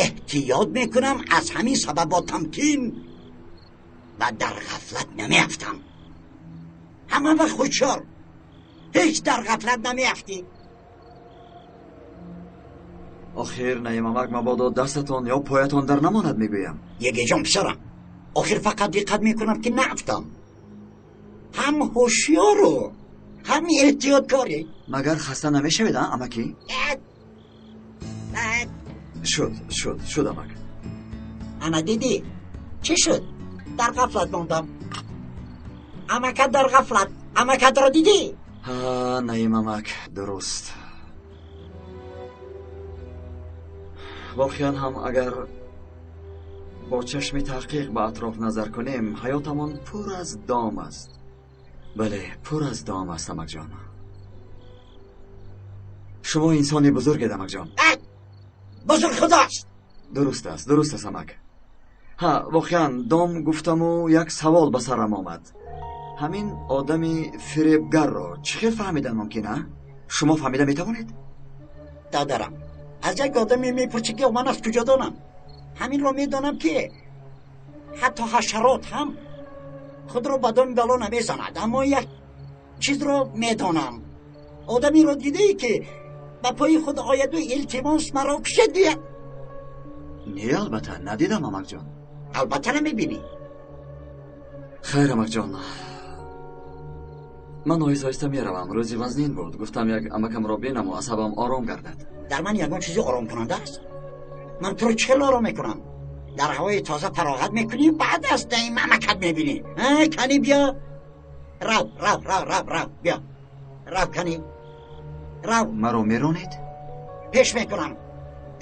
эҳтиёт мекунам, аз ҳамин сабаб бо тамкин ва дар ғафлат намеафтам. Ҳама вақт ҳушёр, ҳеҷ дар ғафлат намеафтӣ. Охир Наим амак, мабодо дастатон ё поятон дар намонад, мегӯям. Егеҷон писарам, охир фақат диққат мекунам ки наафтам. Ҳам ҳушёру ҳам эҳтиёткорӣ. Магар хаста намешавед, а амакӣ? Шуд, шуд, шуд амак. Ана дидӣ чӣ шуд? Дар ғафлат мондам. Амакат дар ғафлат. Амакатро дидӣ? Ҳа, Наим амак, дуруст. Воқеан ҳам агар бо чашми таҳқиқ ба атроф назар кунем, ҳаётамон пур аз дом аст. Бале, пур аз дом аст, амакҷон. Шумо инсони бузургед, амакҷон. Бузург худост. Дуруст аст, дуруст аст, амак. Ҳа, воқеан дом гуфтаму як савол ба сарам омад. Ҳамин одами фиребгарро чӣ хел фаҳмидан мумкин, а? Шумо фаҳмида метавонед? Додарам, аз як одаме мепурсӣ ки ман аз куҷо донам? Ҳаминро медонам ки ҳатто ҳашарот ҳам худро ба доми бало намезанад, аммо як чизро медонам. Одамеро дидаӣ ки ба пои худ ояду илтимос маро кушед гӯяд? Не, албатта надидам, амакҷон. Албатта намебинӣ. Хайр, амакҷон, ман оҳиста оҳиста меравам. Рӯзи вазнин буд, гуфтам як амакамро бинаму асабам ором гардад. Дар ман ягон чизи оромкунанда аст? Ман туро чӣ хел ором мекунам? Дар ҳавои тоза фароғат мекунӣ, баъд аз даим амакат мебинӣ. Кани биё, рав, рав, рав, рав, рав, биё, рав, кани рав. Маро меронед? Пеш мекунам.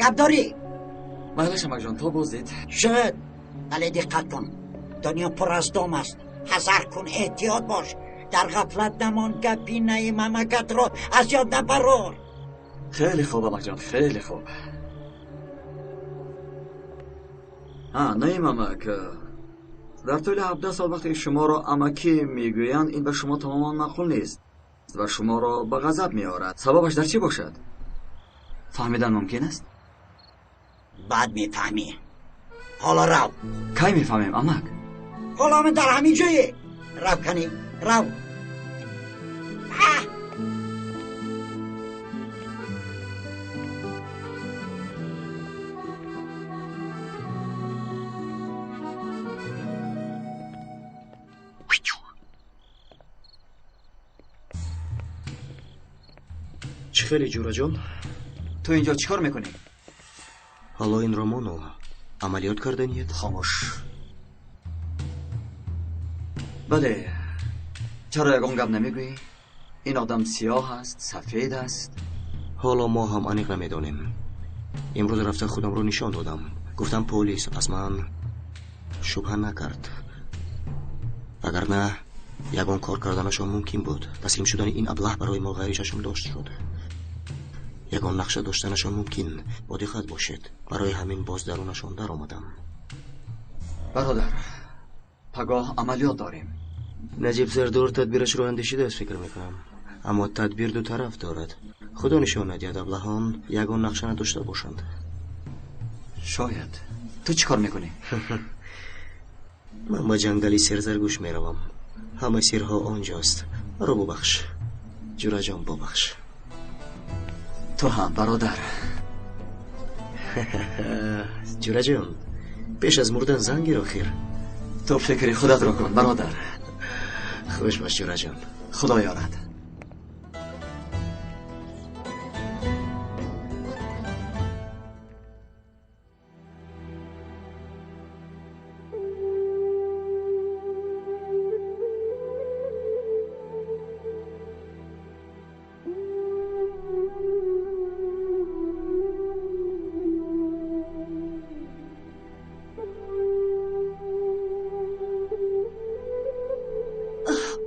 Гап дорӣ? Майлаш, амакҷон, то боздид. Шуд, вале диққат кун, дунё пур аз дом аст. Ҳазар кун, эҳтиёт бош, дар ғафлат намон. Гапи наим амакатро аз ёд набарор. Хеле хуб, амакҷон, хеле хуб. Ҳа, наим амак, дар тӯли 17 сол вақте шуморо амакӣ мегӯянд, ин ба шумо тамоман маъқул нест ва шуморо ба ғазаб меорад. Сабабаш дар чӣ бошад? Фаҳмидан мумкин аст? Баъд мефаҳмӣ. Ҳоло рав. Кай мефаҳмем, амак? Ҳоло ман дар ҳамин ҷое. Рав, кани рав. Чӣ хеле, ҷураҷон? Ту инҷо чӣ кор мекунӣ? Ҳоло ин ромоно амалиёт карданият? Хомӯш. Бале, чаро ягон гап намегӯӣ? Ин одам сиёҳ аст, сафед аст? Ҳоло мо ҳам аниқ намедонем. Имрӯз рафта худамро нишон додам. Гуфтам полис аз ман шубҳа накард. Вагарна ягон кор карданашон мумкин буд. Таслим шудани ин аблаҳ барои мо ғайричашмдошт шуд. Ягон нақша доштанашон мумкин. Бо диққат бошед. Барои ҳамин боз дарунашон даромадам. Бародар, пагоҳ амалиёт дорем. Наҷиб Сардор тадбирашро андешидааст, фикр мекунам. Аммо тадбир ду тараф дорад. Худо нишон надиҳад аблаҳон ягон нақша надошта бошанд. Шояд. Ту чӣ кор мекунӣ? Ман ба ҷангали серзаргӯш меравам. Ҳама сирҳо онҷост. Маро бубахш, ҷураҷон, бубахш. Ту ҳам, бародар. Ҷураҷон, пеш аз мурдан занг гир охир. Ту фикри худатро кун, бародар. Хуш бош, ҷураҷон. Худо ёрад.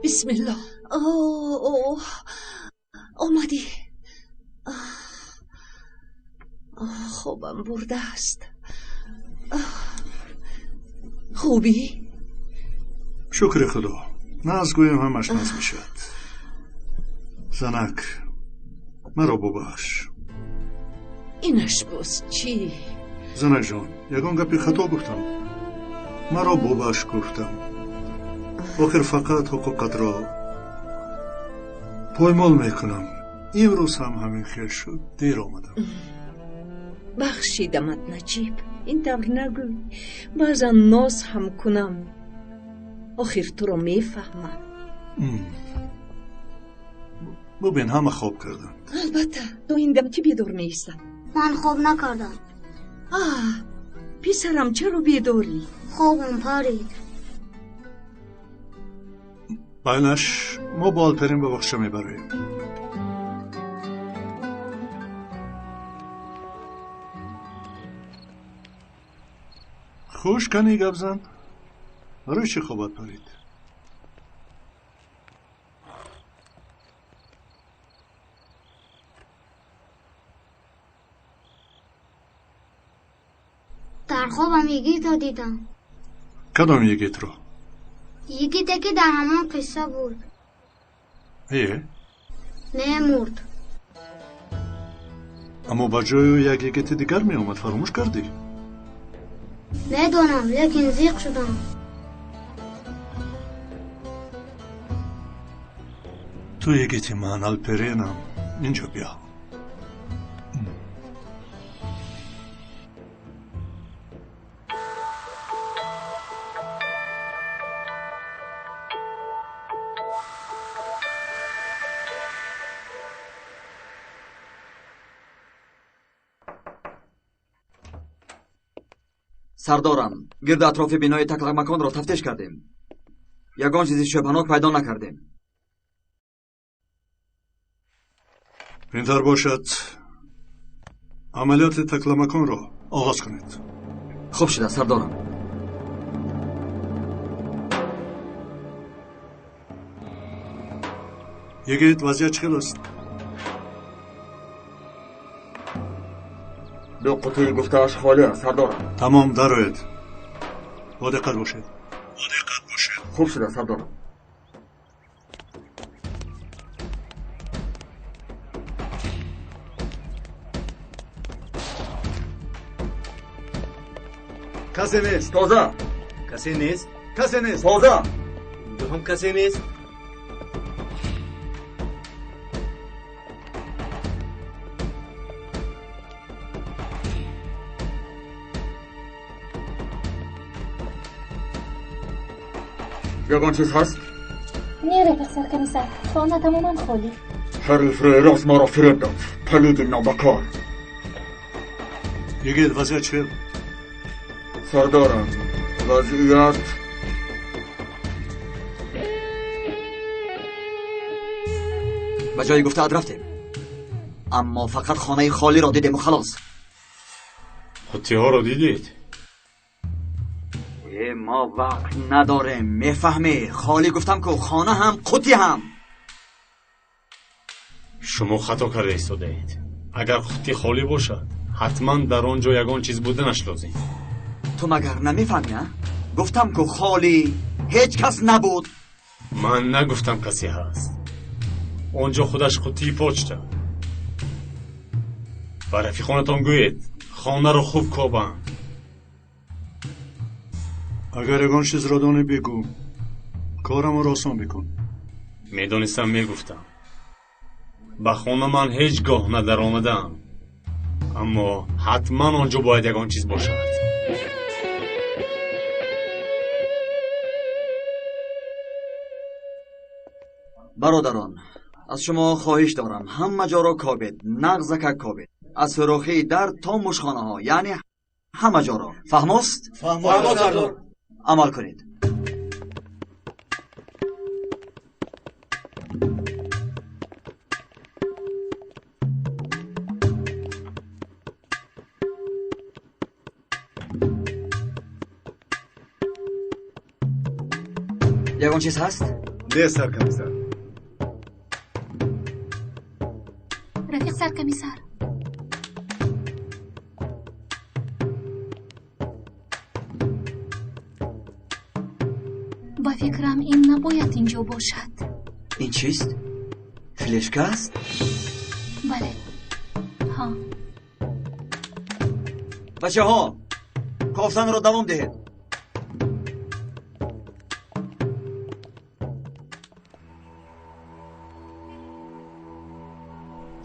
Бисмиллоҳ. Омадӣ. Хобам бурдааст. Хубӣ? Шукри Худо. Наз гӯем ҳамаш наз мешавад. Занак, маро бубахш. Инаш боз чӣ? Занакҷон, ягон гапи хато гуфтам? Маро бубахш гуфтам. Охир фақат ҳуқуқатро поймол мекунам. Имрӯз ҳам ҳамин хел шуд, дер омадам. Бахшидамат, Наҷиб, ин тавр нагӯй. Баъзан ноз ҳам кунам. Охир туро мефаҳмам. Бубин, ҳама хоб карданд. Албатта, то ин дам кӣ бедор меистад? Ман хоб накардам. Аҳ, писарам, чаро бедорӣ? Хобам парид. Байнаш мо бо Алперин ба боғча мебароем. Хуш кани гап зан. Барои чӣ хобат парид? Дар хобам йигитро дидам. Кадом йигитро? Йигите ки дар ҳамон қисса буд. Е? Мемурд. Аммо ба ҷои ӯ як йигити дигар меомад, фаромӯш кардӣ? Медонам, лекин зиқ шудам. Ту йигити ман, Алперинам. Инҷо биё. Сардорам, гирди атрофи бинои Такламаконро тафтиш кардем. Ягон чизи шубҳанок пайдо накардем. Ин тавр бошад, амалиёти Такламаконро оғоз кунед. Хуб шуда, сардорам. Йигит, вазъият чӣ хел аст? Ду қутии гуфтааш холӣ аст, сардорам. Тамом, дароед. Бо диққат бошед. Хуб шуда, сардорам. Касе нест. Тоза. Касе нест. Касе нест. Тоза. Инҷо ҳам касе нест. Ягон чиз ҳаст? Не, рафиқ саркомиссар, хона тамоман холӣ. Ҳариф рӯйрост маро фиреб дод. Палиди нобакор. Йигит, вазъият чӣ? Сардорам, вазъият ба ҷои гуфтаат рафтем, аммо фақат хонаи холиро дидему халос. Қуттиҳоро дидед? Мо вақт надорем, мефаҳмӣ? Холӣ гуфтам ку, хона ҳам, қуттӣ ҳам. Шумо хато карда истодаед. Агар қуттӣ холӣ бошад, ҳатман дар он ҷо ягон чиз буданаш лозим. Ту магар намефаҳмӣ, а? Гуфтам ку холӣ, ҳеҷ кас набуд. Ман нагуфтам касе ҳаст. Он ҷо худаш қуттии почта. Ба рафиқонатон гӯед, хонаро хуб кобанд. Агар ягон чизро донӣ бигӯ, корамонро осон бикун. Медонистам, мегуфтам. Ба хона ман ҳеҷ гоҳ надаромадаам, аммо ҳатман он ҷо бояд ягон чиз бошад. Бародарон, аз шумо хоҳиш дорам, ҳама ҷоро кобед, нағзакак кобед, аз сӯрохии дар то мушхонаҳо, яъне ҳама ҷоро. Фаҳмост? Фаҳмост, сардор. Амал кунед. Ягон чиз ҳаст? Не, саркомиссар. Рафиқ саркомиссар, ба фикрам ин набояд инҷо бошад. Ин чист? Флешка аст? Бале. Ҳа. Бачаҳо, кофтанро давом диҳед.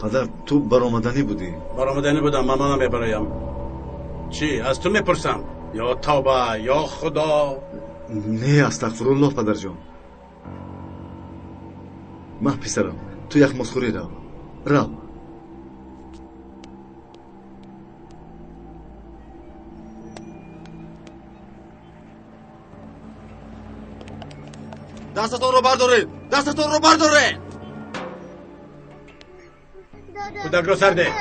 Падар, ту баромаданӣ будӣ? Баромаданӣ будам, ман намебароям. Чӣ, аз ту мепурсам? Ё тавба, ё худо. Не, астағфируллоҳ, падарҷон. Маҳ писарам, ту яхмозхӯрӣ рав. Рав. Дастатонро бардоред! Дастатонро бардоред! Кӯдакро сар деҳ.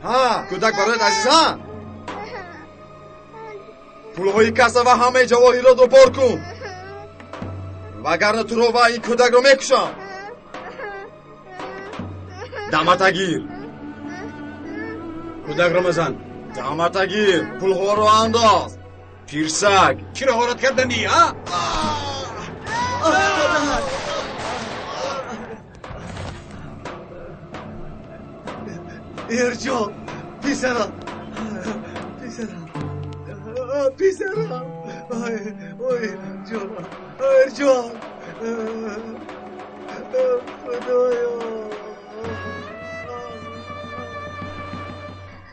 Ҳа, кӯдак барояд азиза. Пулҳои касса ва ҳамаи ҷавоҳиротро бор кун. Вагарна туро ва ин кӯдакро мекушам. Дамата гир. Кӯдакро мазан. Дамата гир. Пулҳоро андоз. Пирсак. Чиро ғорат карданӣ, а? Эрҷон, писарам, писарам, писарам, ой, ой, ҷонам, Эрҷон, худоё.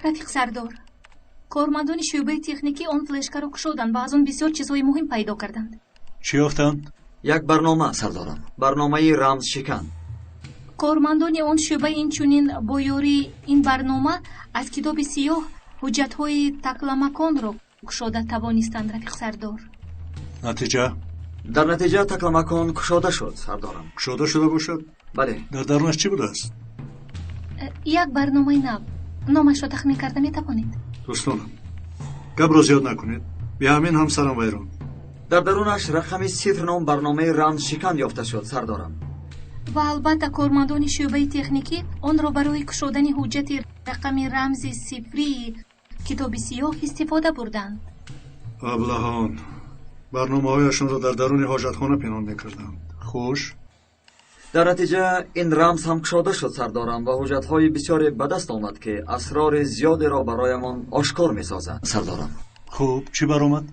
Рафиқ сардор, кормандони шӯъбаи техникӣ он флешкаро кушоданд ва аз он бисёр чизҳои муҳим пайдо карданд. Чӣ ёфтанд? Як барнома, сардорам, барномаи рамзшикан. Кормандони он шӯъба инчунин бо ёрии ин барнома аз китоби сиёҳ ҳуҷҷатҳои такламаконро кушода тавонистанд, рафиқ сардор. Натиҷа? Дар натиҷа такламакон кушода шуд, сардорам. Кушода шуда бошад? Бале. Дар дарунаш чӣ будааст? Як барномаи нав. Номашро тахмин карда метавонед? Дӯстонам, гапро зиёд накунед. Биҳамин ҳамсарам вайрон. Дар дарунаш рақами сифр ном барномаи рамзшикан ёфта шуд, сардорам. Ва албатта кормандони шӯъбаи техникӣ онро барои кушодани ҳуҷҷати рақами рамзи сифрии китоби сиёҳ истифода бурданд. Аблаҳон, барномаҳояшонро дар даруни ҳоҷатхона пинҳон мекарданд. Хуш? Дар натиҷа ин рамз ҳам кушода шуд, сардорам, ва ҳуҷҷатҳои бисёре ба даст омад, ки асрори зиёдеро бароямон ошкор месозад, сардорам. Хуб, чӣ баромад?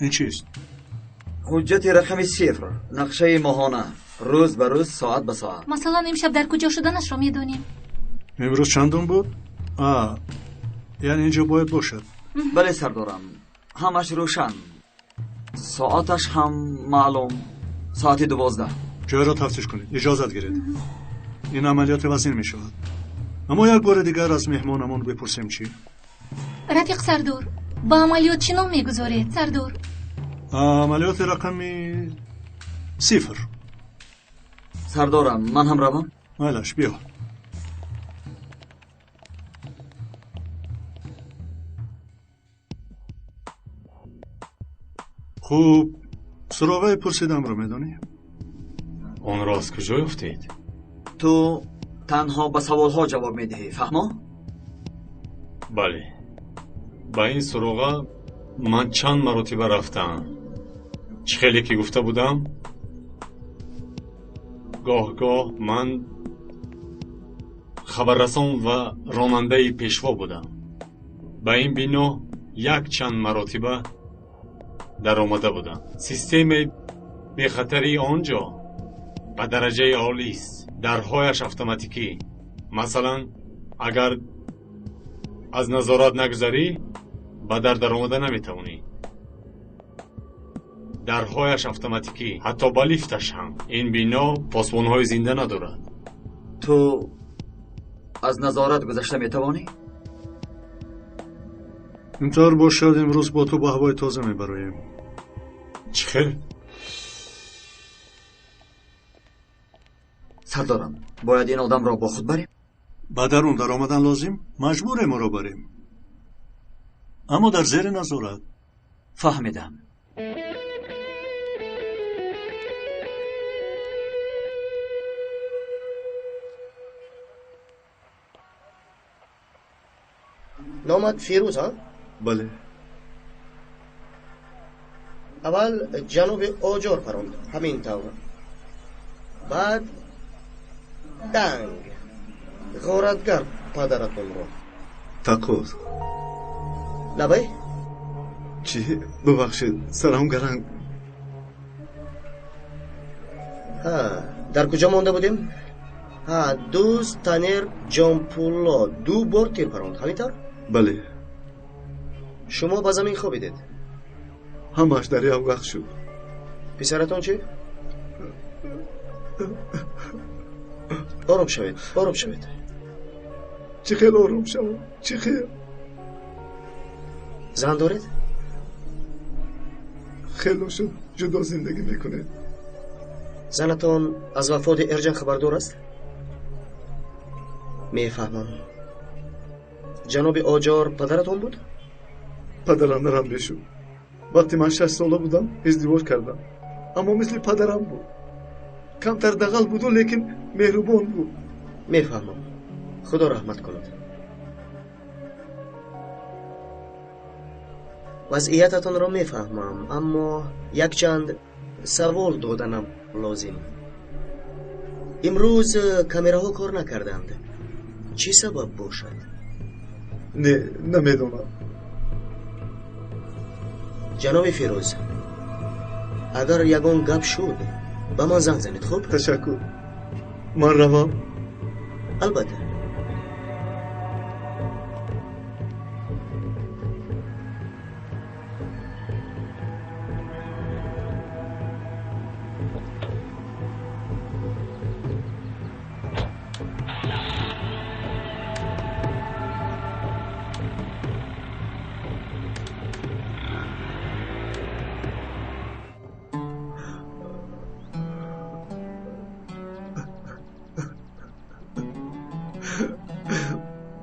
Ин чист? Ҳуҷҷати рақами сифр, нақшаи моҳона, рӯз ба рӯз, соат ба соат. Масалан, имшаб дар куҷо шуданашро медонем. Имрӯз чандум буд? Яъне инҷо бояд бошад. Бале, сардорам, ҳамаш рӯшан, соаташ ҳам маълум, соати 12. Ҷойро тафтиш кунед, иҷозат гиред. Ин амалиёти вазин мешавад. Аммо як бори дигар аз меҳмонамон бипурсем чӣ? Рафиқ сардор, ба амалиёт чӣ ном мегузоред, сардор? Амалиёти рақами сифр. Сардорам, ман ҳам равам? Майлаш, биё. Хуб, суроғаи пурсидамро медонӣ? Онро аз куҷо ёфтед? Ту танҳо ба саволҳо ҷавоб медиҳӣ, фаҳмо? Бале. Ба ин суроға ман чанд маротиба рафтаам. Чӣ хеле ки гуфта будам, гоҳ-гоҳ ман хабаррасон ва ронандаи пешво будам. Ба ин бино якчанд маротиба даромада будам. Системаи бехатарии он ҷо ба дараҷаи олист. Дарҳояш автоматикӣ. Масалан, агар аз назорат нагузарӣ, ба дар даромада наметавонӣ. Дарҳояш автоматикӣ, ҳатто ба лифташ ҳам. Ин бино посбонҳои зинда надорад. Ту аз назорат гузашта метавонӣ? Интавр бошад, имрӯз бо ту ба ҳавои тоза мебароем. Чӣ хел? Сардорам, бояд ин одамро бо худ барем? Ба дарун даромадан лозим? Маҷбурем ӯро барем. Аммо дар зери назорат. Фаҳмидам. Номат Фирӯз, ҳа? Бале. Аввал ҷаноби Оҷор паронд, ҳамин тавр. Баъд данг, ғоратгар падаратонро. Такоз. Лабай? Чӣ? Бубахшед, сарам гаранг. Ҳа, дар куҷо монда будем? Ҳа, дӯст Танер Ҷонпулло ду бор тир паронд, ҳамин тавр? Бале. Шумо ба замин хобидед? Ҳамааш дар як вақт шуд. Писаратон чӣ? Ором шавед, ором шавед. Чӣ хел ором шавам? Чӣ хел? Зан доред? Хело шуд, ҷудо зиндагӣ мекунед. Занатон аз вафоти Эрҷан хабардор аст? Мефаҳмам. Ҷаноби Оҷор падаратон буд? Падарам нарам мешуд. Вақте ман 6 сола будам, издивоҷ кардам. Аммо мисли падарам буд. Камтар дағал буду, лекин меҳрубон буд. Мефаҳмам. Худо раҳмат кунад. Вазъиятатонро мефаҳмам, аммо якчанд савол доданам лозим. Имрӯз камераҳо кор накарданд. Чӣ сабаб бошад? Не, намедонам. Ҷаноби Фирӯз, агар ягон гап шуд, ба ман занг занед, хуб? Ташаккур. Ман равам? Албатта.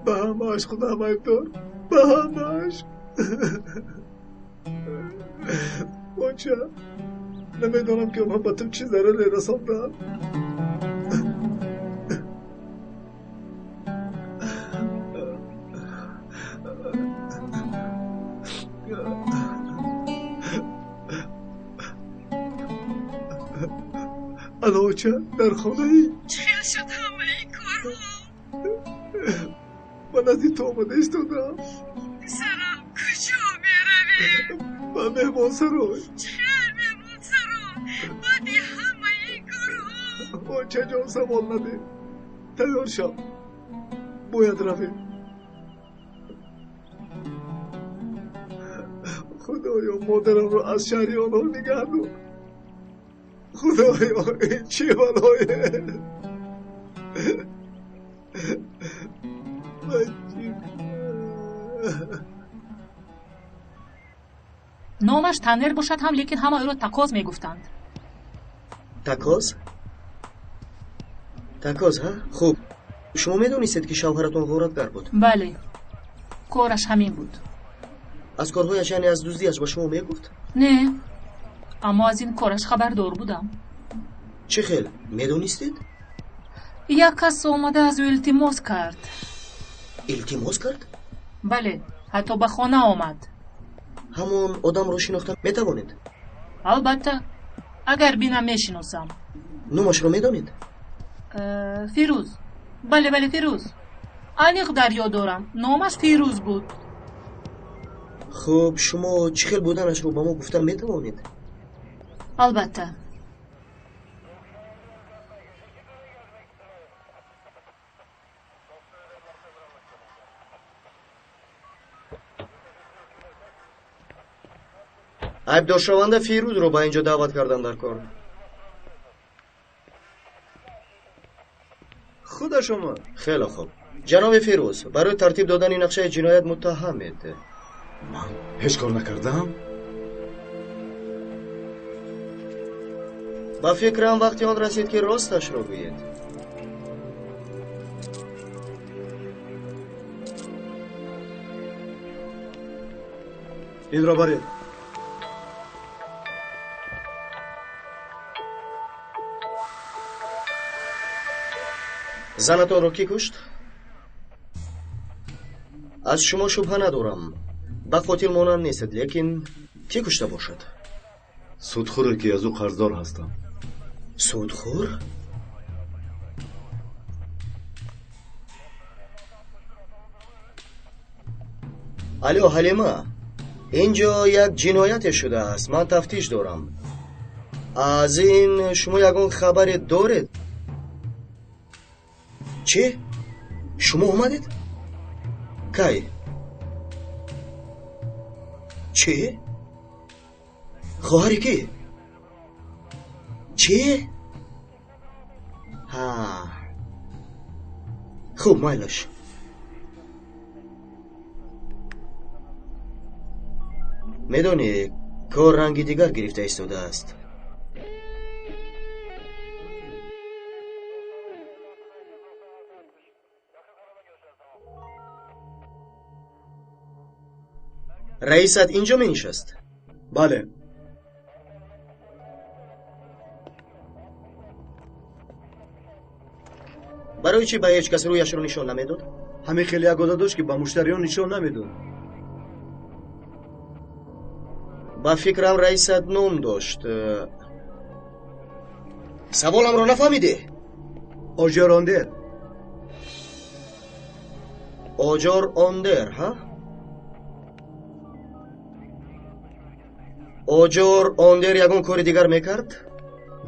Ба ҳамааш худам айбдор, ба ҳамааш. Оча, намедонам ки онҳо ба ту чӣ зараре расонданд. Ана оча, дар хонаи? Чӣ хел шуд ҳамаи корҳо? Ба назди ту омада истодам. Писарам, куҷо меравӣ? Ба меҳмонсарой. Чӣ хел меҳмонсарой? Баъди ҳамаи корҳо? Очаҷон, савол надеҳ. Тайёр шав. Бояд равем. Худоё, модарамро аз шаҳри онҳо нигаҳ дор. Худоё, ин чӣ балое? Номаш Танер бошад ҳам, лекин ҳама ӯро Такоз мегуфтанд. Такоз? Такоз, ҳа? Хуб, шумо медонистед, ки шавҳаратон ғоратгар буд? Бале, кораш ҳамин буд. Аз корҳояш, яъне аз дуздиаш ба шумо мегуфт? Не, аммо аз ин кораш хабардор будам. Чӣ хел медонистед? Як кас омада аз ӯ илтимос кард. Илтимос кард? Бале, ҳатто ба хона омад. Ҳамон одамро шинохта метавонед? Албатта, агар бинам мешиносам. Номашро медонед? Фирӯз. Бале, бале, Фирӯз. Аниқ дар ёд дорам, номаш Фирӯз буд. Хуб, шумо чӣ хел буданашро ба мо гуфта метавонед? Албатта. Айбдоршаванда Фирӯзро ба ин ҷо даъват кардам дар кор. Худаш омад. Хеле хуб. Ҷаноби Фирӯз, барои тартиб додани нақшаи ҷиноят муттаҳамед. Ман ҳеҷ кор накардам. Ба фикрам вақти он расид, ки росташро гӯед. Инро баред. Занатонро кӣ кушт? Аз шумо шубҳа надорам. Ба қотил монанд нестед, лекин кӣ кушта бошад? Судхӯре, ки аз ӯ қарздор ҳастам. Судхӯр? Алло, Ҳалима, инҷо як ҷинояте шудааст, ман тафтиш дорам. Аз ин шумо ягон хабаре доред? Чӣ? Шумо омадед? Кай? Чӣ? Хоҳари кӣ? Чӣ? Ҳа. Хуб, майлаш. Медонӣ, кор ранги дигар гирифта истодааст. Раисат инҷо менишаст? Бале. Барои чӣ ба ҳеҷ кас рӯяшро нишон намедод? Ҳамин хеле як одат дошт, ки ба муштариён нишон намедод. Ба фикрам раисат ном дошт. Саволамро нафаҳмидӣ? Оҷор Ондер. Оҷор Ондер, ҳа? Оҷор Ондер ягон кори дигар мекард?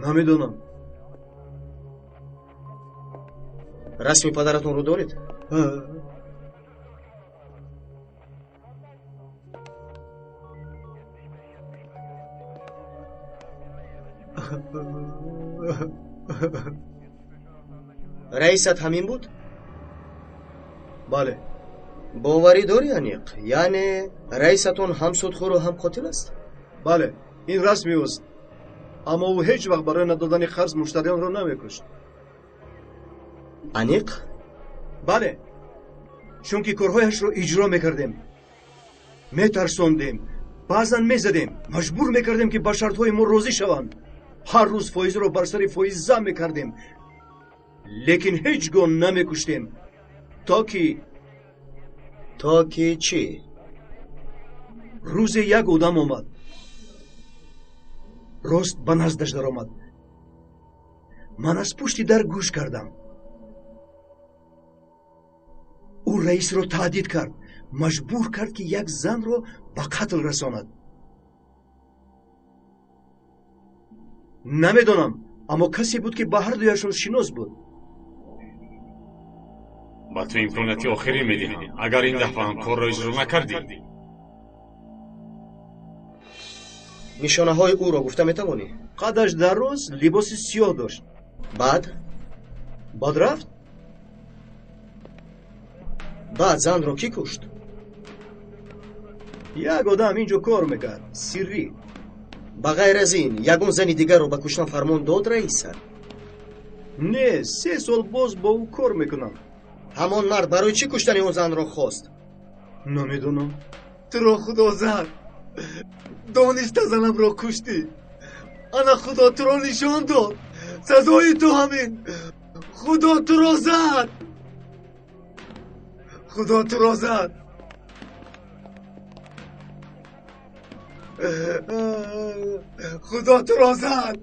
Намедонам. Расми падаратонро доред? Раисат ҳамин буд? Бале. Боварӣ дорӣ аниқ? Яъне раисатон ҳам судхӯру ҳам қотил аст? Бале, ин расми ӯст. Аммо ӯ ҳеҷ вақт барои надодани қарз муштариёнро намекушт. Аниқ? Бале, чунки корҳояшро иҷро мекардем, метарсондем, баъзан мезадем, маҷбур мекардем, ки ба шартҳои мо розӣ шаванд. Ҳар рӯз фоизро бар сари фоиз зам мекардем, лекин ҳеҷ гоҳ намекуштем, то ки То ки чӣ? Рӯзе як одам омад, рост ба наздаш даромад. Ман аз пушти дар гӯш кардам. Ӯ раисро таҳдид кард, маҷбур кард, ки як занро ба қатл расонад. Намедонам, аммо касе буд, ки ба ҳар дуяшон шинос буд. Ба ту имконияти охирин медиҳам. Агар ин дафъа ҳам корро иҷро накардӣ, нишонаҳои ӯро гуфта метавонӣ? Қадаш дароз, либоси сиёҳ дошт. Баъд? Баъд рафт. Баъд занро кӣ кушт? Як одам инҷо кор мекард, сиррӣ. Ба ғайр аз ин, ягон зани дигарро ба куштан фармон дод раиса? Не, 3 сол боз бо ӯ кор мекунам. Ҳамон мард барои чӣ куштани он занро хост? Намедонам. Туро худо зад. Дониста занамро куштӣ. Ана худо туро нишон дод. Сазои ту ҳамин. Худо туро зад. Худо туро зад. Худо туро зад.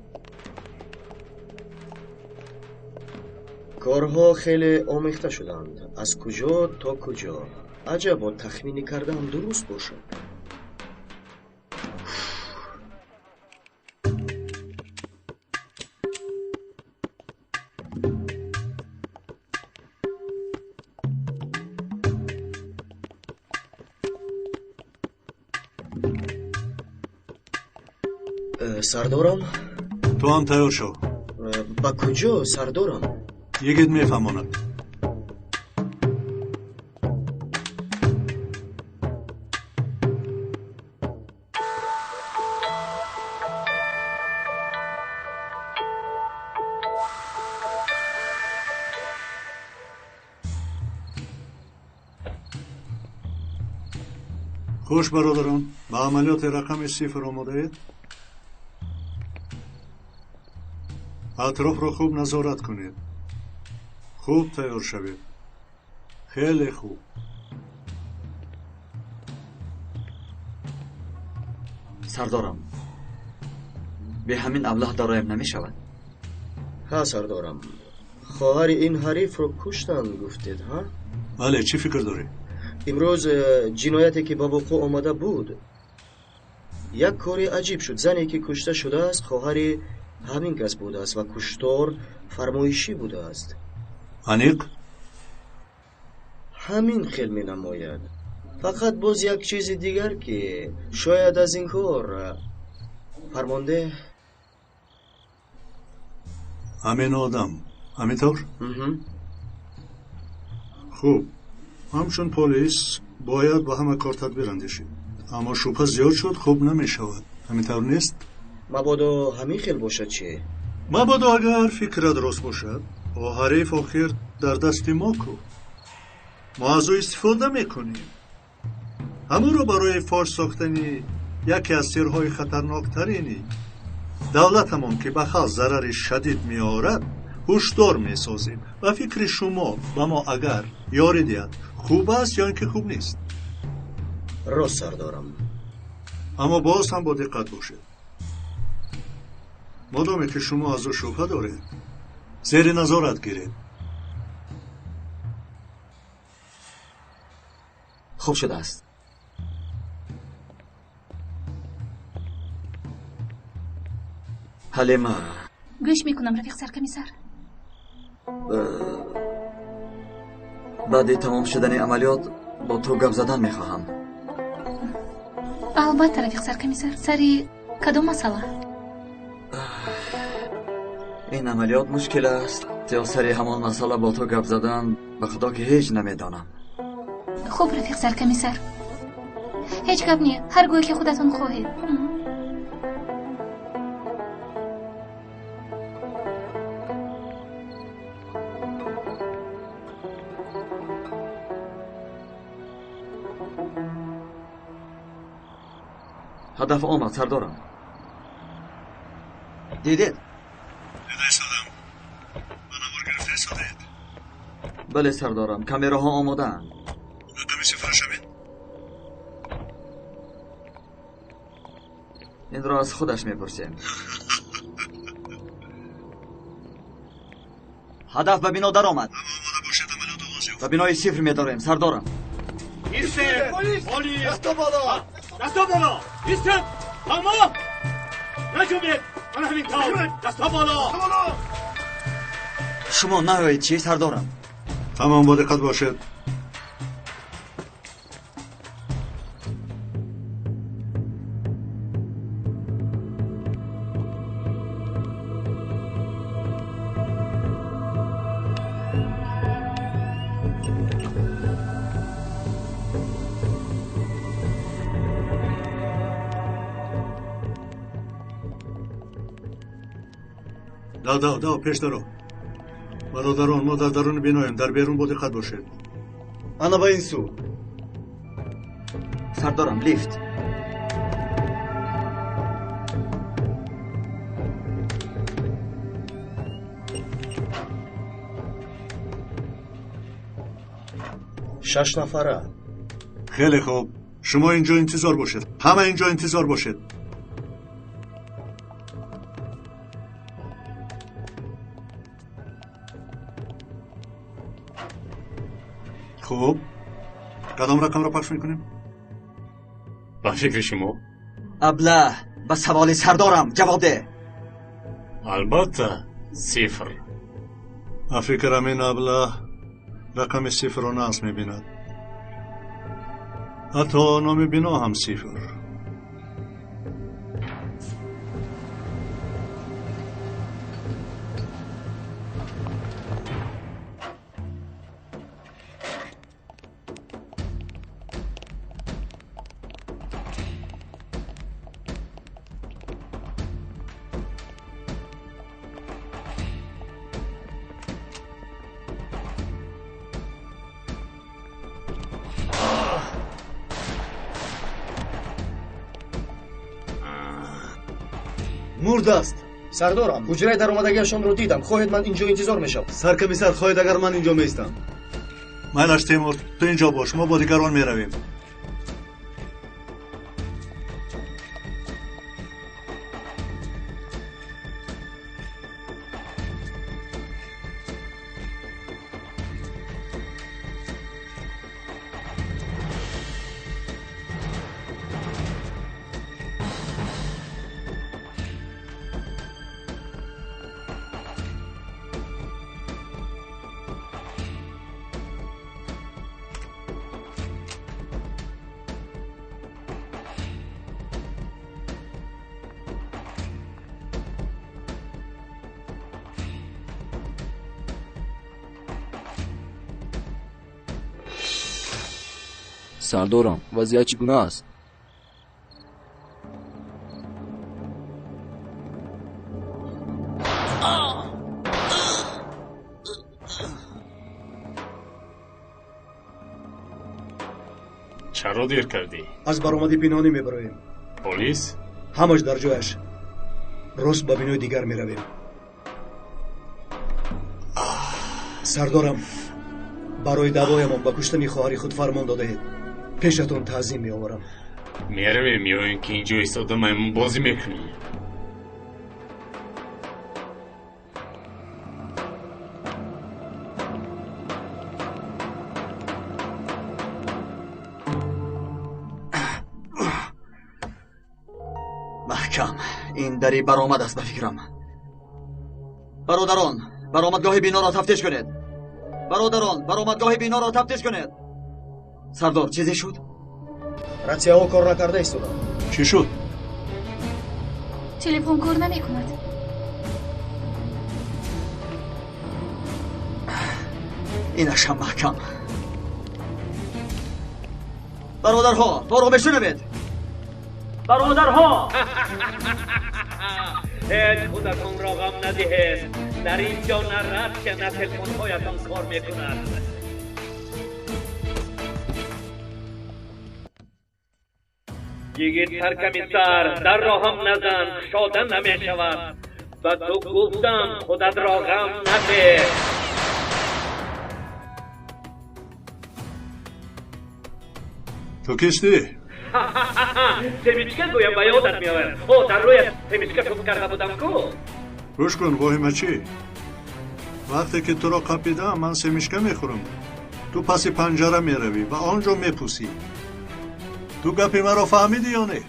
Корҳо хеле омехта шуданд. Аз куҷо то куҷо. Аҷабо тахминӣ кардаам дуруст бошад. Сардорам? Ту ҳам тайёр шав. Ба куҷо, сардорам? Йигит мефаҳмонад. Хуш бародарон, ба амалиёти рақами 0 омодаед? Атрофро хуб назорат кунед. Хуб тайёр шавед. Хеле хуб. Сардорам, бе ҳамин аблаҳ дароям намешавад. Ҳа, сардорам, хоҳари ин ҳарифро куштанд гуфтед, ҳа? Бале, чӣ фикр дорӣ? Имрӯз ҷинояте ки ба вуқӯъ омада буд, як кори аҷиб шуд. Зане ки кушта шудааст, хоҳари ҳамин кас будааст ва куштор фармоишӣ будааст. Аниқ? Ҳамин хел менамояд. Фақат боз як чизи дигар, ки шояд аз ин кор фармонде ҳамин одам, ҳамин тавр? Хуб, ҳамчун полис бояд ба ҳама кор тадбир андешид, аммо шубҳа зиёд шуд, хуб намешавад. Ҳамин тавр нест? Мабодо ҳамин хел бошад чӣ? Мабодо агар фикрат рост бошад, о ҳариф охир дар дасти мо ку. Мо аз ӯ истифода мекунем. Ҳамонро барои фош сохтани яке аз сирҳои хатарноктарини давлатамон, ки ба халқ зарари шадид меорад, ҳушдор месозем. Ба фикри шумо, ба мо агар ёрӣ диҳад, хуб аст ё ин ки хуб нест? Рост, сардорам. Аммо боз ҳам бо диққат бошед. Модоме ки шумо аз ӯ шубҳа доред, зери назорат гиред. Хуб шудааст. Ҳалима. Гӯш мекунам, рафиқ саркомиссар. Баъди тамом шудани амалиёт бо ту гап задан мехоҳам. Албатта, рафиқ саркомиссар. Сари кадом масъала? Ин амалиёт мушкил аст. Ё сари ҳамон масъала бо ту гап задан, ба худо ки ҳеҷ намедонам. Хуб, рафиқ саркомиссар, ҳеҷ гап не, ҳар гоҳе ки худатон хоҳед. Ҳадаф омад, сардорам. Дидед? Дида истодам. Ба навор гирифта истодаед? Бале, сардорам, камераҳо омодаанд. Рақами сифраш ҳамин? Инро аз худаш мепурсем. Ҳадаф ба бино даромад. Ҳама омода бошед, амалиёт оғоз ёфт. Ба бинои сифр медорем, сардорам. Истед! Полис! Дасто боло! Дасто боло! Истед! Тамом! Наҷунбед! Мана ҳамин тавр! Дасто боло! Шумо наоед чӣ, сардорам? Тамом, бо диққат бошед. Дав, дав, дав, пеш даро. Бародарон, мо дар даруни биноем, дар берун бо диққат бошед. Ана ба ин сӯ. Сардорам, лифт. Шаш нафара. Хеле хуб. Шумо инҷо интизор бошед. Ҳама инҷо интизор бошед. Хуб, кадом рақамро пахш мекунем? Ба фикри шумо? Аблаҳ, ба саволи сардорам ҷавоб деҳ. Албатта, сифр. Ба фикрам ин аблаҳ рақами сифрро нағз мебинад. Ҳатто номи бино ҳам сифр. Мурд аст. Сардорам, ҳуҷраи даромадагиашонро дидам. Хоҳед ман инҷо интизор мешавам? Саркомиссар, хоҳед агар ман инҷо меистам? Майлаш, Темур, ту инҷо бош, мо бо дигарон меравем. Сардорам, вазъият чӣ гуна аст? Чаро дер кардӣ? Аз баромади пинҳонӣ мебароем. Полис? Ҳамаш дар ҷояш. Рост ба бинои дигар меравем. Сардорам, барои даъвоямон ба куштани хоҳари худ фармон додаед. Пешатон таъзим меоварам. Меравем ё ин ки инҷо истода маймунбозӣ мекунӣ? Маҳкам, ин дари баромад аст ба фикрам. Бародарон, баромадгоҳи биноро тафтиш кунед. Бародарон, баромадгоҳи биноро тафтиш кунед. Сардор, чизе шуд? Ратсияҳо кор накарда истоданд. Чӣ шуд? Телефон кор намекунад. Инашам маҳкам. Бародарҳо, моро мешунавед? Бародарҳо, ҳеҷ худатонро ғам надиҳед. Дар ин ҷо на ратсия, на телефонҳоятон кор мекунад. Йигит саркамиссар, дарро ҳам назан, кушода намешавад. Ба ту гуфтам, худатро ғам надеҳ. Ту кистӣ? Семечка гӯям ба ёдат меояд. О, дар рӯят семечка шуд карда будам ку? Гӯш кун, воҳимачӣ. Вақте ки туро қапидам, ман семечка мехӯрам. Ту паси панҷара меравӣ ва он ҷо мепӯсӣ. Ту гапи маро фаҳмидӣ ё не?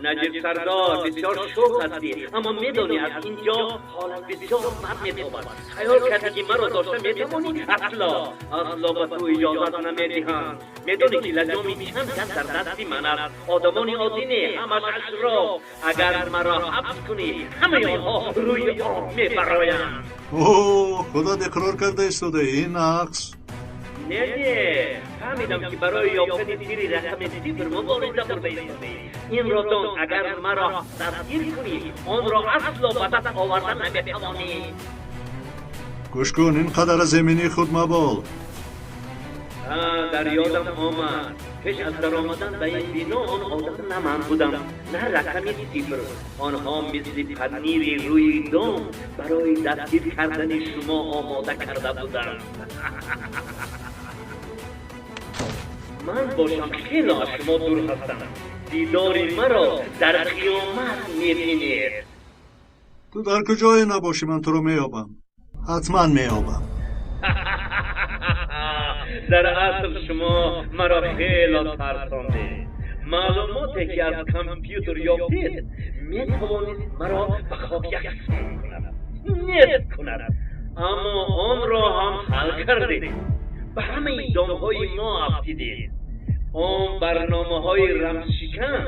Наҷиб сардор, бисёр шӯх ҳастӣ, аммо медонӣ аз ин ҷо ҳолат бисёр бад метобад. Хаёл кардӣ ки маро дошта метавонӣ? Асло, асло ба ту иҷозат намедиҳанд. Медонӣ ки лаҷоми чанд кас дар дасти ман аст. Одамони оддӣ не, ҳамаш ашроф. Агар маро ҳабс кунӣ, ҳамаи онҳо рӯи об мебароянд. О, худат иқрор карда истодаӣ, ин нақс. Не, не, фаҳмидам ки барои ёфтани тири рақами сифр мубориза бурда истодаӣ. Инро дон, агар маро дастгир кунӣ, онро асло ба даст оварда наметавонӣ. Гӯш кун, ин қадар аз эминии худ мабол. Дар ёдам омад. Пеш аз даромадан ба ин бино он одам на ман будам, на рақами сифр. Онҳо мисли панири рӯи дом барои дастгир кардани шумо омода карда буданд. Ман бошам хело аз шумо дур ҳастам. Дидори маро дар қиёмат мебинед. Ту дар куҷое набошӣ, ман туро меёбам. Ҳатман меёбам. Дар асл шумо маро хело тарсондед. Маълумоте ки аз компютер ёфтед, метавонист маро ба хок яксон кунад, нест кунад. Аммо онро ҳам ҳал кардед. Ба ҳамаи домҳои мо афтидед. Он барномаҳои рамзшикан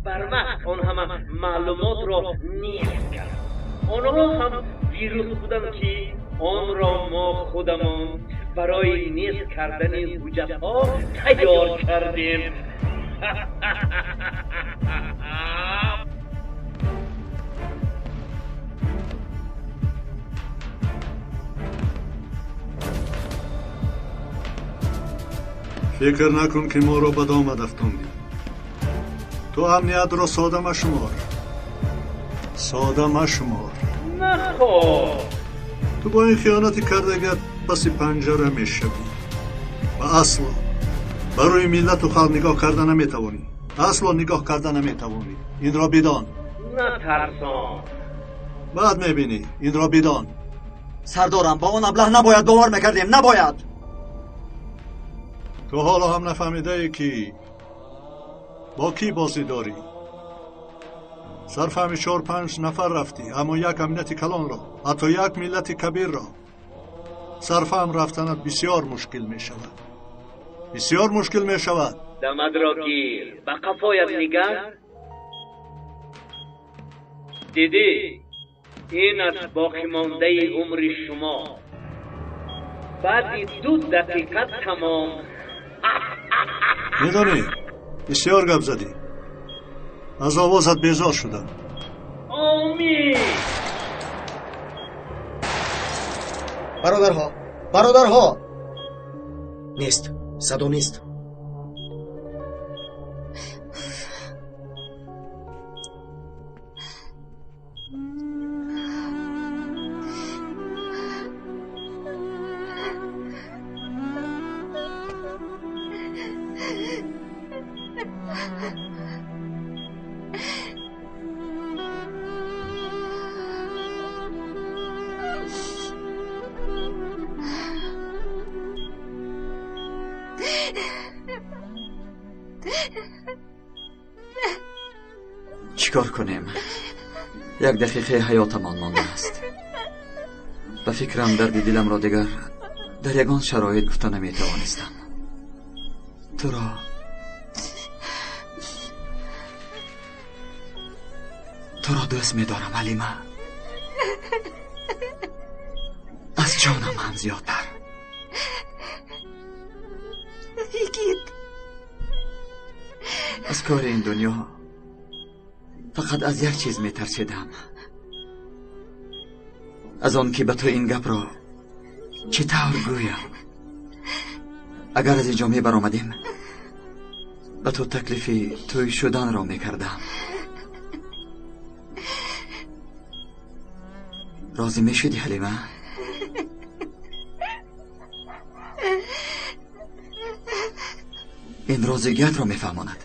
барвақт он ҳама маълумотро нест кард. Онҳо ҳам вирус буданд ки онро мо худамон барои нест кардани ҳуҷҷатҳо тайёр кардем. Фикр накун ки моро ба домат афтондӣ. Ту амниятро сода машумор. Сода машумор. Нахоҳ. Ту бо ин хиёнати кардагиат паси панҷара мешавӣ ва асло ба рӯи миллату халқ нигоҳ карда наметавонӣ. Асло нигоҳ карда наметавонӣ. Инро бидон. Натарсон. Баъд мебинӣ. Инро бидон. Сардорам, ба он аблаҳ набояд бовар мекардем. Набояд. Ту ҳоло ҳам нафаҳмидаӣ ки бо кӣ бозӣ дорӣ. Сарфаҳми 4-5 нафар рафтӣ, аммо як амнияти калонро, ҳатто як миллати кабирро сарфаҳм рафтанат бисёр мушкил мешавад. Бисёр мушкил мешавад. Дамадро гир, ба қафоят нигар. Дидӣ, ин аст боқимондаи умри шумо. Баъди 2 дақиқа тамом. Медонӣ, бисёр гап задӣ. Аз овозат безор шудам. Омин. Бародарҳо, бародарҳо! Нест, садо нест. Чикор кунем? Як дақиқаи ҳаётамон мондааст. Ба фикрам дарди диламро дигар дар ягон шароит гуфта наметавонистам. Туро дӯст медорам, Ҳалима. Аз ҷонам ҳам зиёдтар. Йигит. Аз кори ин дунё фақат аз як чиз метарсидам. Аз он ки ба ту ин гапро чӣ тавр гӯям. Агар аз инҷо мебаромадем, ба ту таклифи тӯй шуданро мекардам. Розӣ мешудӣ, Ҳалима? Ин розигиятро мефаҳмонад.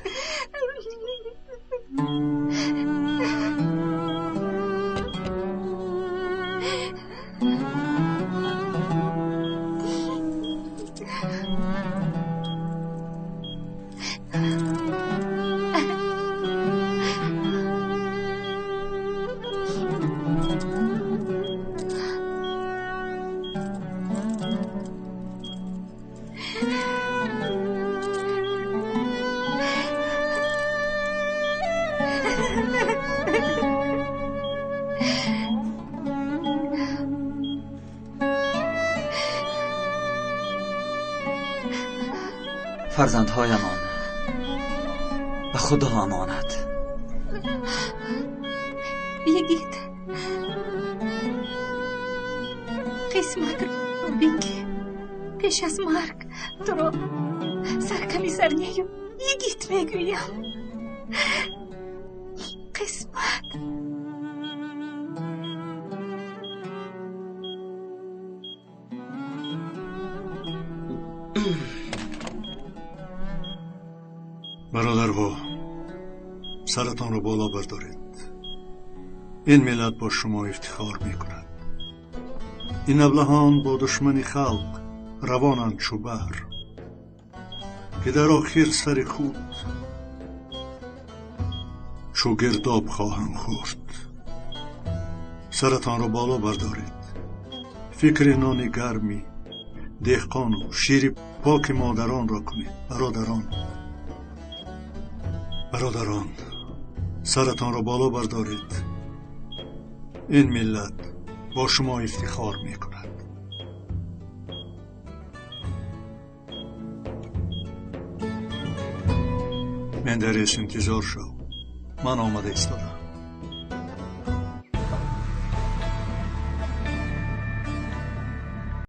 Фарзандҳоямон ба Худо амонат. Йигит, қисматро бин ки пеш аз марг туро сарками сарнею йигит мегӯям. Қисмат. Бародарҳо, саратонро боло бардоред. Ин миллат бо шумо ифтихор мекунад. Ин аблаҳон бо душмани халқ равонанд чу баҳр, ки дар охир сари худ чу гирдоб хоҳанд хӯрд. Саратонро боло бардоред. Фикри нони гарми деҳқону шири поки модаронро кунед. Бародарон, бародарон, саратонро боло бардоред. Ин миллат бо шумо ифтихор мекунад. Мендерес, интизор шав. Ман омада истодам.